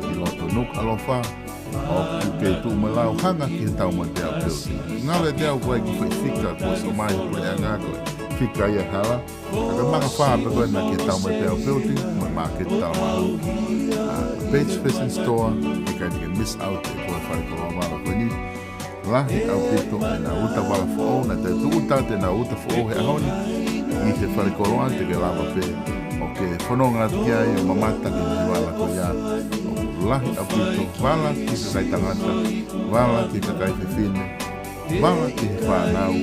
ʻi loto Nukuʻalofa, ʻoku kei tuʻu mo e lau hanga ki he Taumoepeau Building. Ngalo ʻiate au ko e kiʻi foʻi fika kuo ʻosi ʻomai ʻe he puleʻanga, ko e fika ia ʻe hala. Ka ko e maka fā pē ko ena ki he Taumoepeau Building, mo e Māketi Talamahu. ʻA, Page Fashion Store, ʻikai te ke miss out ʻe koe e fale koloa vala ko eni. Lahi ʻaupito ʻenau uta vala foʻou, naʻa tau tūʻuta atu ʻenau uta foʻou he ʻaho ni ʻi he falekoloa. Te ke lava pē ʻo ke fononga atu ki ai ʻo mamata ki he vala ko ia. ʻOku lahi ʻaupito, vala ki he kakai tangata, vala ki he kakai fefine, vala ki he fānau,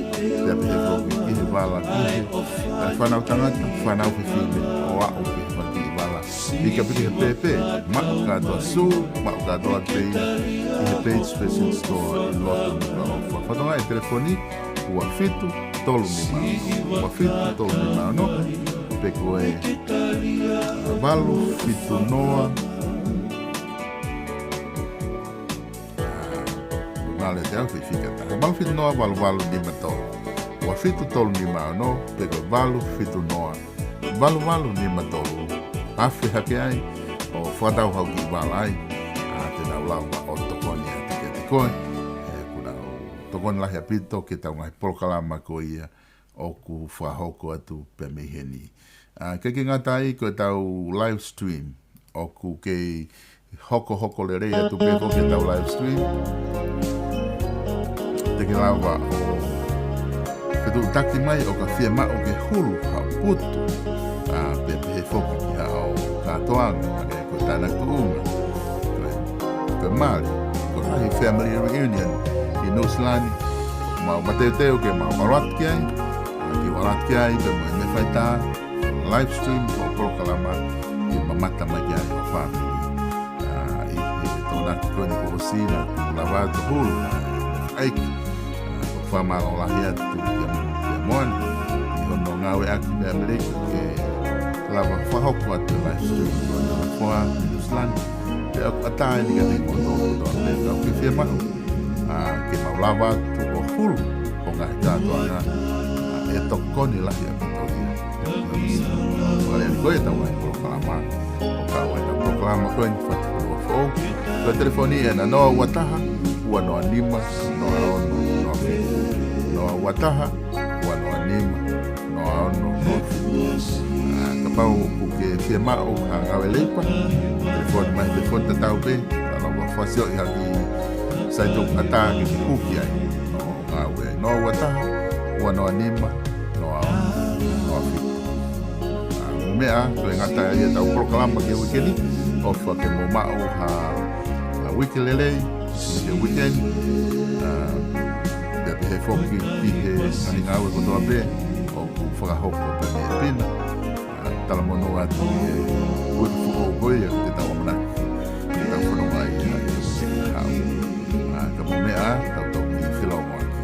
pea pehē foki ki he vala ki he, ʻa, fānau tangata, fānau fefine, ʻo aʻu ki he fanga kiʻi vala. Pika piki he pēpē, maʻu kātoa sū, maʻu kātoa pē ia ʻi he Page Fashion Store ʻi loto Nukuʻalofa. Fakatokangaʻi e telefoni, ua fitu tolu nima ono, ua fitu tolu nima ono, pe ko e, ʻa, valu fitu noa, ʻa, ngale te au fifika taha. Valu fitu noa valu valu nima tolu. Ua fitu tolu nima ono, pe ko e valu fitu noa valu valu nima tolu. Afe hake ai ʻo fakatau haʻo kiʻi vala ai, ʻa, te nau lava ʻo tokoni atu kiate koe. ʻE, kuo nau tokoni lahi ʻaupito ki heʻetau ngaahi polokalama ko ia ʻoku fakahoko atu pē mei heni. ʻA, ʻikai ke ngata ai, ko ʻetau live stream ʻoku kei hokohoko lelei atu pē foki ʻetau live stream. Te ke lava ʻo fetuʻutaki mai ʻo ka fiemaʻu ke hulu haʻo putu, ʻa, pea pehē foki ki haʻo kātoanga, ʻa, ke ko e tānaki tuʻunga, ko e, ko e mali, ko e lahi family reunion ʻi Nuʻusila ni. Mau mateuteu ke mau ʻalu atu ki ai, ʻa, ke ʻalu atu ki ai, pea mo e meʻa faitā, live stream ʻo e polokalama, ke mamata mai ki ai ʻo fāmili. ʻA, ʻi he Tokonaki ko eni kuo ʻosi naʻa ku lava atu hulu, ʻa, ʻai, ʻa, ko e fakamālō lahi atu kia, kia Moana ʻi hono ngāueʻaki mei ʻAmelika ke lava fakahoko atu e live stream ko eni ʻa e Foha ʻi Nuʻusila ni. Pea ʻoku ʻatā eni kiate kimoutolu kotoa pē ʻoku ke fiemaʻu, ʻa, ke mau lava atu ʻo hulu hoʻo ngaahi kātoanga, ʻa, ʻe tokoni lahi ʻaupito ia. Vale ko ʻetau ngaahi polokalama, ʻo kau ai ʻetau polokalama ko eni, Fatu Fonua Foʻou. Ko e telefoni ena, noa ua taha, ua noa nima, noa ono, noa fitu. Noa ua taha, ua noa nima, noa ono, noa fitu. ʻA, kapau ʻoku ke fiemaʻu ha ngāue leipa, telefoni mai, telefoni tatau pē, ka lava fakasioʻi ha kiʻi saito ʻatā ke ke hū ki ai ʻo ngāue ai. Noa ua taha, ua noa nima, noa ono, noa fitu. ʻA, mou meʻa, toe ngata ai ʻetau polokalama ki he uike ni, ʻofa ke mou maʻu ha, ha uike lelei, ʻi he uike ni, ʻa, pea pehē foki ki he ngaahi ngāue kotoa pē ʻoku fakahoko pē mei Pina. ʻA, talamonū atu ki he uike foʻou ko ia te tau ʻamanaki ke tau fononga ai ʻi he uike ni. ʻA, ka mou meʻa, tau toki felōngoaki.